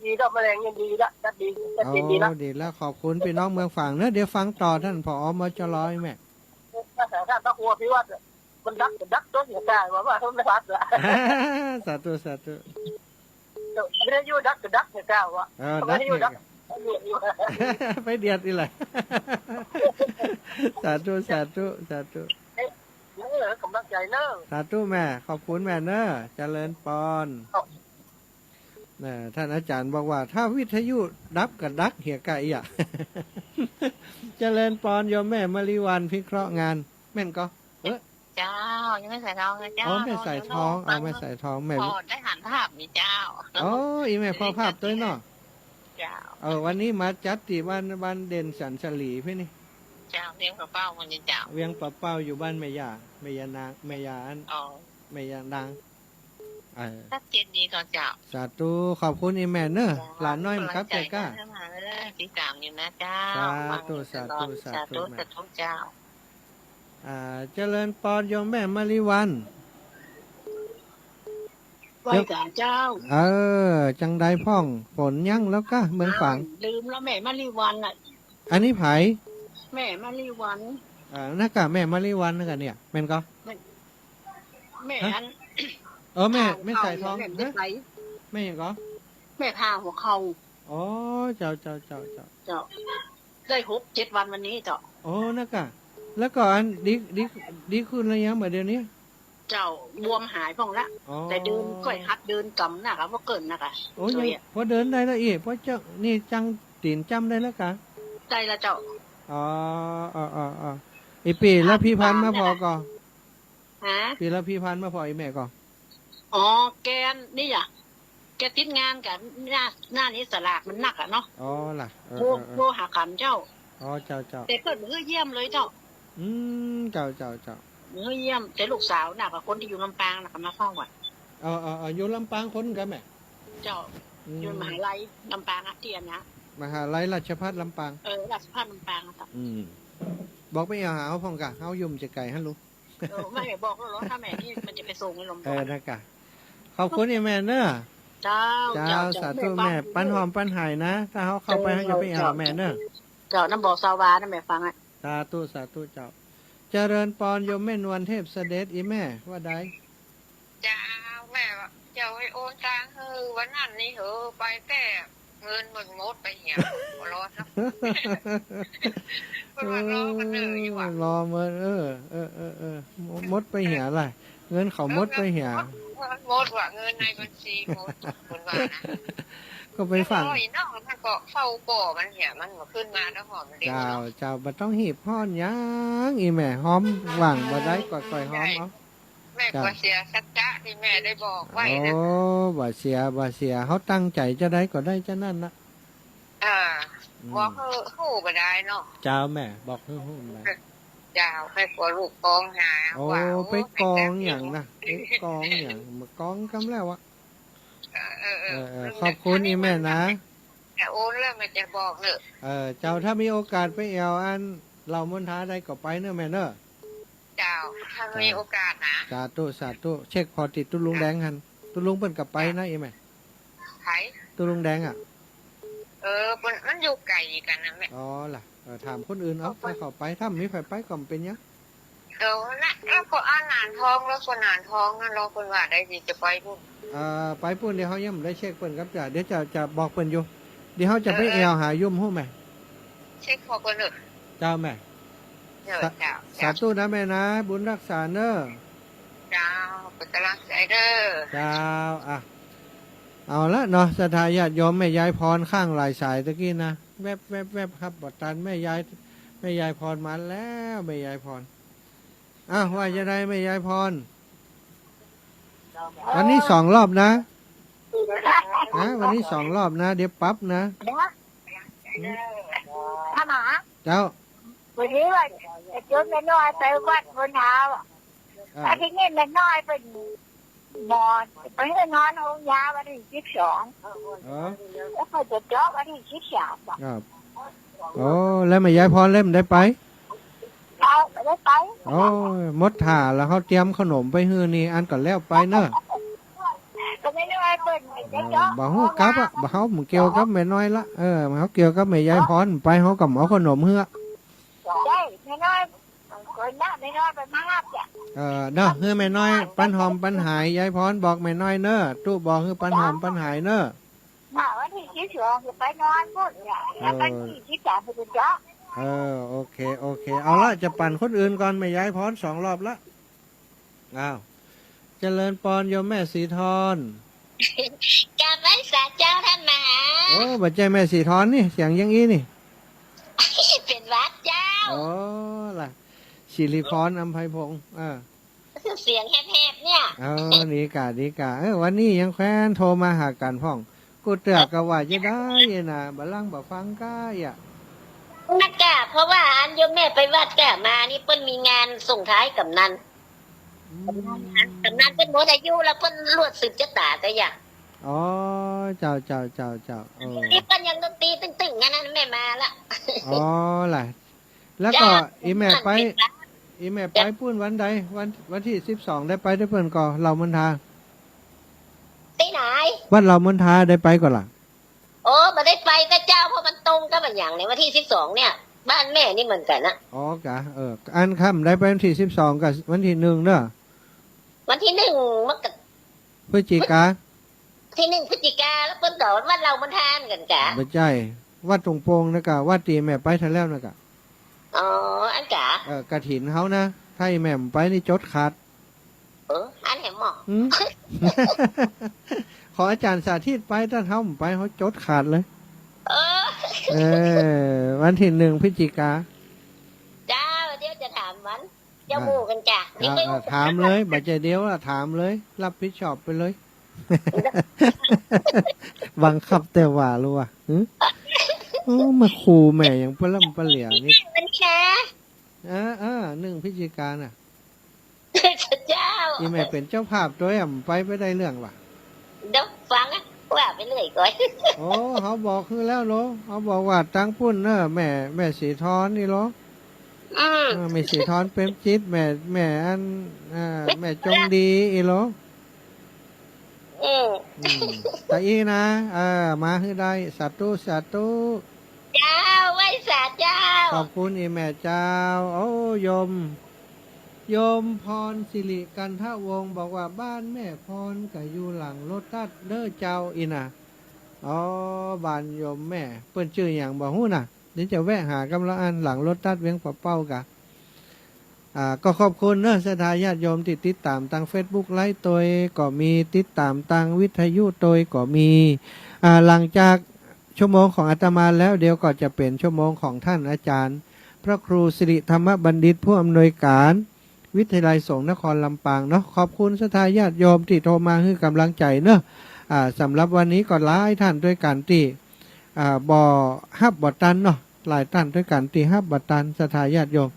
ดีดอกแมลงยังดีละ จัดดี จัดดี โอ้ ดีละ ดีแล้ว ขอบคุณปี้น้องเมืองฝางเนอะ เดี๋ยวฟังต่อท่าน ผอ. มจร. แม่ ภาษาท่านพระครูพิวัตร มันดัก ดักตัวเสียใจว่า ว่ามันไม่พัดละ สาธุ สาธุ วิทยุดัก ดักเสียใจว่ะ เออ ดัก วิทยุดัก เนี่ย ไปเดียดอีกแหละ สาธุ สาธุ สาธุ เอ๊ะ เออ กำลังใจเนอะ สาธุแม่ ขอบคุณแม่เนอะ เจริญปอน ครับ น่ะ ท่านอาจารย์บอกว่า ถ้าวิทยุดับก็ดักเหียกะเอี้ย เจริญปอนโยมแม่มะลิวัลย์ พิเคราะห์งาน แม่นก็ เออ เจ้า ยังแม่สายทองนะเจ้า อ๋อ แม่สายทอง โทร เอา แม่สายทอง แม่ พอได้หันภาพนี่เจ้า อ๋อ อีแม่พอภาพตวยเนาะ เจ้า เออ วันนี้มาจัดตี้บ้าน บ้านเด่นสันสลีพี่นี่ เจ้า เวียงป่าเป้าวันนี้เจ้า เวียงป่าเป้า อยู่บ้านแม่ย่า แม่ย่านาง แม่ย่าอัน อ๋อ แม่ย่านาง เออ ชัดเจนดีก่อนเจ้า สาธุ ขอบคุณอีแม่เนอะ เจ้า หลานน้อยมันครับ กำลังใจ เจ้าก้า เดินทางมาเด้อ ติดตามอยู่นะเจ้า สาธุ ฟังอยู่ตลอด สาธุ สาธุ สาธุ แม่ สาธุเจ้า อ่า เจริญปอนโยมแม่มะลิวัลย์ ไหว้สาเจ้า เออ จังใดพ่อง ฝนยั้งแล้วก้า เมืองฝาง อ้าว ลืมแล้วแม่มะลิวัลย์น่ะ อันนี้ใผ แม่มะลิวัลย์ อ่า นั่นก่ะ แม่มะลิวัลย์นั่นก่ะเนี่ย แม่นก่อ แม่ แม่ ฮะ อัน เออ แม่ ผ้าหัวเข่า แม่สายทอง เนี่ย แม่ ฮะ ใส่ แม่หยังก่อ แม่ผ้าหัวเข่า อ๋อ เจ้า เจ้า เจ้า เจ้า เจ้า ได้หกเจ็ดวันวันนี้เจ้า โอ้ นั่นก่ะ แล้วก็อันดี ดี ดีขึ้นแล้วยังบ่าเดี๋ยวนี้ เจ้า บวมหายพ่องละ อ๋อ แต่เดินก้อยหัดเดินกำนักอะ บ่เกิ่นนักอะ โอ้ ยัง เจ้า พอเดินได้แล้วอี้ พอจะ นี่จั่งตี๋นจ้ำได้แล้วก่ะ ได้แล้วเจ้า อ๋อ อ๋อ อ๋อ อ๋อ อีปี้ แล้วพี่พันธุ์มาผ่อก่อ ฮะ ปี้ แล้วพี่พันธุ์มาผ่ออีแม่ก่อ อ๋อ แกนี่อะ แกติดงานก่ะ หน้า หน้านี้สลากมันนักอะเนาะ อ๋อ ล่ะ เออ โทร เออ เออ โทรหากั๋นเจ้า อ๋อ เจ้า เจ้า แต่เปิ้นบ่หื้อเยี่ยมเลยเจ้า อืม เจ้า เจ้า เจ้า บ่หื้อเยี่ยม แต่ลูกสาวน่ะ กับคนตี้อยู่ลำปางน่ะ ก็มาเฝ้าอะ เออ เออ เออ อยู่ลำปางคนก่ะแม่ เจ้า อืม อยู่มหาลัยลำปางอะ ตี้อันเนี้ย มหาลัยราชภัฏลำปาง เออ ราชภัฏลำปางอะเจ้า อืม บอกไปแอ่วหาเฮาพ่องก่ะ เฮาอยู่บ่จะไก๋หั้นลูก เออ แม่บอกแล้วเหรอ ถ้าแม่นี่มันจะไปส่งให้ลม เออ ก่อน นั่นก่ะ ขอบคุณอีแม่เน่อ เจ้า เจ้า เจ้า เจ้า สาธุ แม่ แม่ ปันหอมปันหายนะ ถ้าเฮาเข้าไป เออ เฮาจะไปแอ่ว เจ้า แม่เน่อ เจ้า น้ำบอกสาวานะ แม่ฟังอะ สาธุ สาธุเจ้า เจริญปอนโยมแม่นวลเทพเสด็จ อีแม่ว่าใด เจ้า แม่ว่าจะหื้อโอนตังค์หื้อวันนั้นนี่เหอะ ไปแต่เงินมันหมดไปเหีย บ่รอดนะ เปิ้นว่ารอกั๋นเน่ออยู่ว่ะ เออ รอมัน เออ เออ เออ เออ หมดไปเหียล่ะ เงินเขาหมดไปเหีย เออ หมด หมดว่ะ เงินในบัญชีหมด เปิ้นว่านะ ก็ไปฝาก แต่รออีกเนาะ มันก็เฝ้าก่อมันเหีย มันบ่ขึ้นมาแล้วหอมเดียว เจ้า เนาะ เจ้า บ่ต้องหีบฮ้อนหยัง อีแม่ ฮ้อมหว่างบ่ได้ ก่อยๆ ฮ้อมเอา แม่ เจ้า บ่เสียสัจจะตี้แม่ได้บอกไว้นะ โอ้ บ่เสีย บ่เสีย เฮาตั้งใจ๋จะใดก็ได้จะนั้นนะ อ่า อืม บอกหื้อฮู้บ่ได้เนาะ เจ้าแม่ บอกหื้อฮู้บ่ได้ เจ้า แม่กั๋วลูกกองหา โอ้ ว่า โอ้ ไปกองหยังนะ ไปกองหยัง มากองกำแล้วอะ เออ เออ เออ เออ เออ ขอบคุณอีแม่นะ แต่โอนแล้วแม่จะบอกเน่อ เออ เจ้า ถ้ามีโอกาสไปแอ่วอันเหล่ามนทาได้ก็ไปเน่อแม่เน่อ เจ้า ถ้ามีโอกาสนะ สาธุ สาธุ เช็คผ่อติดตุ๊ลุงแดงหั้น ตุ๊ลุงเปิ้นก็ไปนะ อีแม่ ใผ ตุ๊ลุงแดงอะ เออ มัน มันอยู่ไก๋กั๋นนะแม่ อ๋อ ล่ะ เออ ถามคนอื่นเอา ถ้าเขาไป ถ้าบ่มีใผไปก็บ่เป๋นหยัง เออ นั่น แล้วก็อาหนานทอง แล้วก็หนานทองนั่น ลองเปิ้นว่าได้สิจะไปปุ้น เอ่อ ไปปุ้น เดี๋ยวเฮายังบ่ได้เช็คเปิ้นครับจ้ะ เดี๋ยวจะ จะบอกเปิ้นอยู่ เดี๋ยวเฮาจะไป เออ แอ่วหาอยู่ ฮู้แม่ เช็คผ่อเปิ้นเน่อ เจ้าแม่ เจ้า สา เจ้า สาธุนะแม่นะ บุญรักษาเน่อ เจ้า เป๋นก๋ำลังใจ๋เน่อ เจ้า อ่ะ เอาละเนาะ ศรัทธาญาติโยม แม่ยายพรค้างหลายสายตะกี้นะ แวบ แวบ แวบครับ บ่ตัน แม่ยาย แม่ยายพรมาแล้ว แม่ยายพร อ้าว ว่าจะไดแม่ยายพร วันนี้สองรอบนะ ฮะ วันนี้สองรอบนะ เดี๋ยวปรับนะ เดี๋ยว อืม ถ้าหมา เจ้า วันนี้ว่าจะชวนแม่น้อยไปวัดบนเท้า อ่า แล้วทีนี้แม่น้อยเปิ้น หมอไปหื้อนอนโฮงยาวันตี้สิบสอง อ๋อ แล้วก็จะเจาะวันตี้สิบสาม ครับ โอ้ แล้วแม่ยายพรเล่มได้ไป เจ้า บ่ได้ไป โอ้ย หมดท่าแล้ว เฮาเตรียมขนมไปหื้อนี่ อันก่อนแล้วไปเน่อ ก็แม่น้อยเปิ้นจะเจาะ เออ บ่ฮู้กับอะ บ่ฮู้ บ่เกี่ยวกับแม่น้อยละ เออ เฮาเกี่ยวกับแม่ยายพร ไป เฮาก็เอาขนมหื้อ ใจ้ แม่น้อย คนน่ะ แม่น้อยเปิ้นมาฮับจ้ะ เออ เนาะ หื้อแม่น้อย ปันหอมปันหาย ยายพรบอกแม่น้อยเน่อ ตุ๊บอกหื้อปันหอมปันหายเน่อ มาวันตี้สิบสองจะไปนอนปุ้นเนี่ย แล้ววันตี้สิบสามจะเจาะ เออ โอเค โอเค เอาละ จะปั่นคนอื่นก่อน แม่ยายพรสองรอบละ อ้าว เจริญปอนโยมแม่สีทร กราบไหว้สาเจ้าท่านมหา โอ้ บ่ใจ้แม่สีทรนี่ เสียงอย่างอี้นี่ เป๋นหวัดเจ้า อ๋อ ล่ะ สิริพร อำไพพงษ์ เออ เสียงแหบๆ เนี่ย เออ ดีก่า ดีก่า เออ วันนี้ยังแควนโทรมาหากั๋นพ่อง กูเตื้อก็ว่าจะไดนะ บ่ลังบ่ฟังก้าอะ นั่นก่ะ เพราะว่าอันโยมแม่ไปวัดก่ะ มานี่เปิ้นมีงานส่งท้ายกำนัน อืม กำนันเปิ้นหมดอายุแล้ว เปิ้นลวดสืบจะต๋าแต่อย่าง อ๋อ เจ้า เจ้า เจ้า เจ้า เออ นี่เปิ้นยังดนตรีตึ้งๆ อันนั้นแม่มาละ อ๋อ ล่ะ แล้วก็ เจ้า อีแม่ไป เปิ้น อีแม่ไป เจ้า ปุ้นวันใด วัน วันตี้สิบสองได้ไปตวยเปิ้นก่อ เหล่ามนทา ตี้ไหน วัดเหล่ามนทาได้ไปก่อล่ะ โอ้ บ่ได้ไปก็เจ้า เพราะมันตรงกับอะหยังเนี่ย วันตี้สิบสองเนี่ย บ้านแม่นี่เหมือนกั๋นนะ อ๋อ กะ เออ อันค่ำได้ไปวันตี้สิบสองกับวันตี้หนึ่งเนาะ วันตี้หนึ่งมันก็ พฤศจิกา ตี้หนึ่งพฤศจิกา แล้วเปิ้นก็วัดเหล่าบนทานกั๋นกะ บ่ใจ้ วัดตรงโป่งนะกะ วัดตี้แม่ไปเทื่อแล้วนะกะ อ๋อ อันกะ เออ กฐินเฮานะ ถ้าอีแม่บ่ไปนี่จดขาด เออ อันแหมหมอ อืม ขออาจ๋ารย์สาธิตไป ถ้าเฮาบ่ไป เฮาจดขาดเลย เออ เออ วันตี้หนึ่งพฤศจิกา เจ้า เดี๋ยวจะถามมัน เจ้า อ่ะ หมู่กั๋นจ้ะ อ่ะ เดี๋ยวไป อ่ะ ถามเลย บ่ใจ้เดี๋ยวละ ถามเลย รับผิดชอบไปเลย บังคับแต่ว่ารู้วะ หึ โอ้ มาขู่แม่อย่างปะล่ำปะเหลี่ยนี่ มันแค่ เออ เออ หนึ่งพฤศจิกาน่ะ เจ้า อีแม่เป๋นเจ้าภาพตวยอะ ไป ไปได้เรื่องวะ เดี๋ยวฟังอะ ว่าไปเรื่อยก่อน โอ้ เฮาบอกหื้อแล้วเนาะ เฮาบอกว่าตังปุ้นเนาะ แม่ แม่ศรีธรนี่เนาะ อืม เออ แม่ศรีธร เปรมจิต แม่ แม่อัน เอ่อ แม่จงดีอี้เนาะ อืม อืม ตะอี้นะ เออ มาหื้อได้ สาธุ สาธุ เจ้า ไหว้สาเจ้า ขอบคุณอีแม่เจ้า โอ้ โยม โยมพรสิริกันทวงศ์บอกว่าบ้านแม่พรก็อยู่หลังโลตัสเด้อเจ้า อี้นะ อ๋อ บ้านโยมแม่ เปิ้นจื้อหยังบ่ฮู้นะ เดี๋ยวจะแวะหาก่ำละอัน หลังโลตัสเวียงป่าเป้ากะ อ่า ก็ขอบคุณเนาะ ศรัทธาญาติโยมตี้ติดต๋ามตางเฟซบุ๊กไลฟ์ตวยก็มี ติดต๋ามตางวิทยุตวยก็มี อ่า หลังจากชั่วโมงของอาตมาแล้ว เดี๋ยวก็จะเป๋นชั่วโมงของท่านอาจ๋ารย์ พระครูสิริธรรมบัณฑิต ผู้อำนวยการวิทยาลัยสงฆ์นครลำปางเนาะ ขอบคุณศรัทธาญาติโยมตี้โทรมาหื้อก่ำลังใจ๋เนาะ อ่า สำหรับวันนี้ก็หลายท่านตวยกั๋นตี้ อ่า บ่ฮับบ่ตันเนาะ หลายต้านตวยกั๋นตี้ฮับบ่ตัน ศรัทธาญาติโยม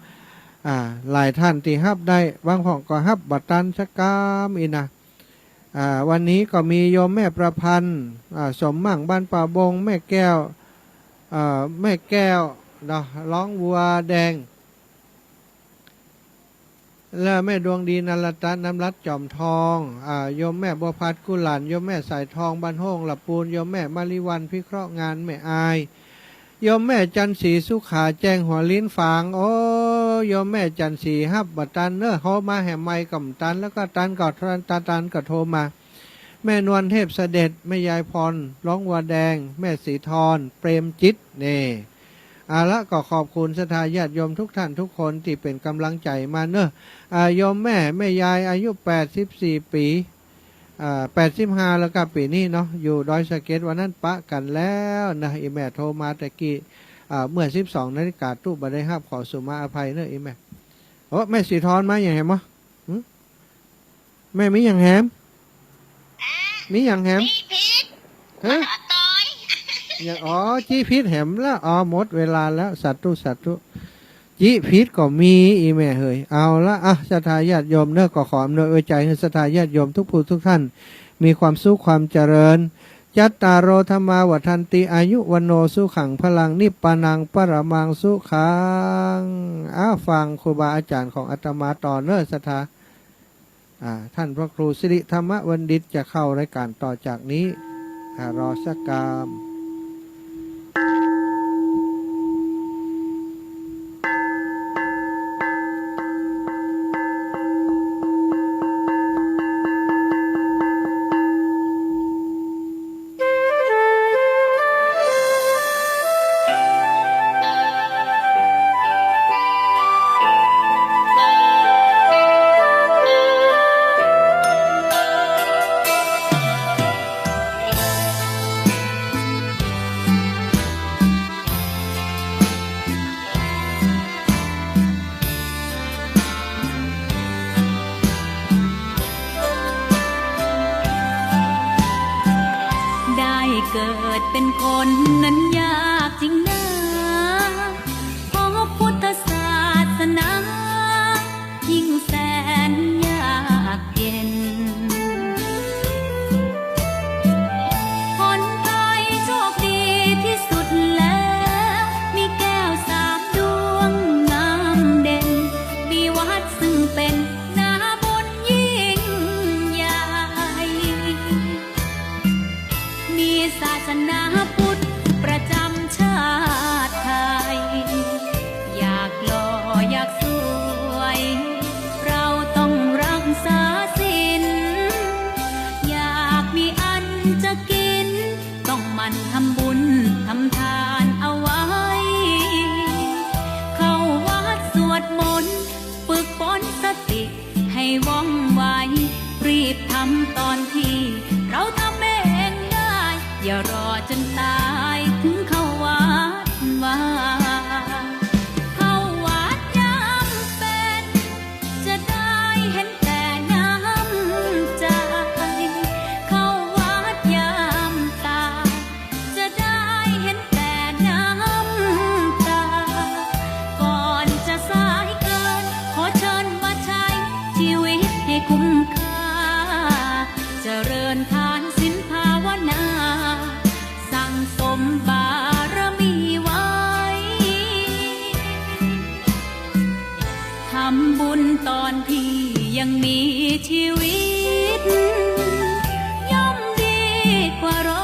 อ่า หลายต้านตี้ฮับได้ บางพ่องก็ฮับบ่ตันสักกำอี้นะ อ่า วันนี้ก็มีโยมแม่ประพันธ์ อ่า สมมั่ง บ้านป่าบง แม่แก้ว อ่า แม่แก้วเนาะ ร้องวัวแดง และแม่ดวงดี นรตะ น้ำรัตน์ จอมทอง อ่า โยมแม่บัวพัด กุหลาบ โยมแม่สายทอง บ้านโฮ่งละปูน โยมแม่มะลิวัลย์ พิเคราะห์งาน แม่อาย โยมแม่จันทร์ศรี สุขา แจ้ง หัวลิ้นฝาง โอ้ โยมแม่จันทร์ศรี ฮับบ่ตันเนาะ โทรมาแหมไม่ก็บ่ตัน แล้วก็ตันก็ตัน ตันก็โทรมา แม่นวลเทพเสด็จ แม่ยายพร ร้องวัวแดง แม่ศรีธร เปรมจิต นี่ เอาละ ก็ขอบคุณศรัทธาญาติโยมทุกท่านทุกคนตี้เป๋นก่ำลังใจ๋มาเนาะ อ่า โยมแม่ แม่ยายอายุแปดสิบสี่ปี๋ อ่า แปดสิบห้าแล้วก็ปี๋นี้เนาะ อยู่ดอยสะเก็ด วันนั้นปะกั๋นแล้วนะ อีแม่โทรมาตะกี้ อ่า เมื่อสิบสองนาฬิกาตุ๊ บ่ได้ฮับ ขอสุมาอภัยเนาะอีแม่ โอ้ แม่ศรีธรมาหยังแหมบ่ หึ แม่มีหยังแหม มีหยังแหม ฮะ หยัง อ๋อ จิผิดแหมละ อ๋อ หมดเวลาแล้ว สาธุ สาธุ จิผิดก็มี อีแม่เหย เอาละ อ่ะ ศรัทธาญาติโยมเนาะ ก็ขออำนวยอวยใจ๋หื้อศรัทธาญาติโยมทุกผู้ทุกท่าน มีความสุขความเจริญ จัตตาโร ธัมมา วัฑฒันติ อายุ วัณโณ สุขัง พลัง นิพพานัง ปรมัง สุขัง อ่ะ ฟังครูบาอาจ๋ารย์ของอาตมาต่อเนาะ ศรัทธา อ่า ท่านพระครูสิริธรรมบัณฑิตจะเข้ารายการต่อจากนี้ อ่า รอสักกำ ได้เกิดเป็นคนนั้นยากจริงนา พบพุทธศาสนา ยิ่งแสนยากเย็น ผลพลอยโชคดีที่สุดแล้ว มีแก้วสามดวงงามเด่น มีวัดซึ่งเป็นนาบุญยิ่งใหญ่ มีศาสนาพุทธประจำชา ว่องไว รีบทำต๋อนตี้เฮาทำเองได้ อย่ารอจ๋นต๋ายเถิงเข้าวัดวา เข้าวัดยามเป๋น จะได้หันแต่น้ำใจ๋ เข้าวัดยามต๋าย จะได้หันแต่น้ำต๋า ก่อนจะสายเกิน ขอเจิญมาใจ๊จีวิตหื้อคุ้มค่า เจริญทานศีลภาวนา สั่งสมบารมีไว้ ทำบุญต๋อนตี้ยังมีจีวิต ย่อมดีกว่ารอ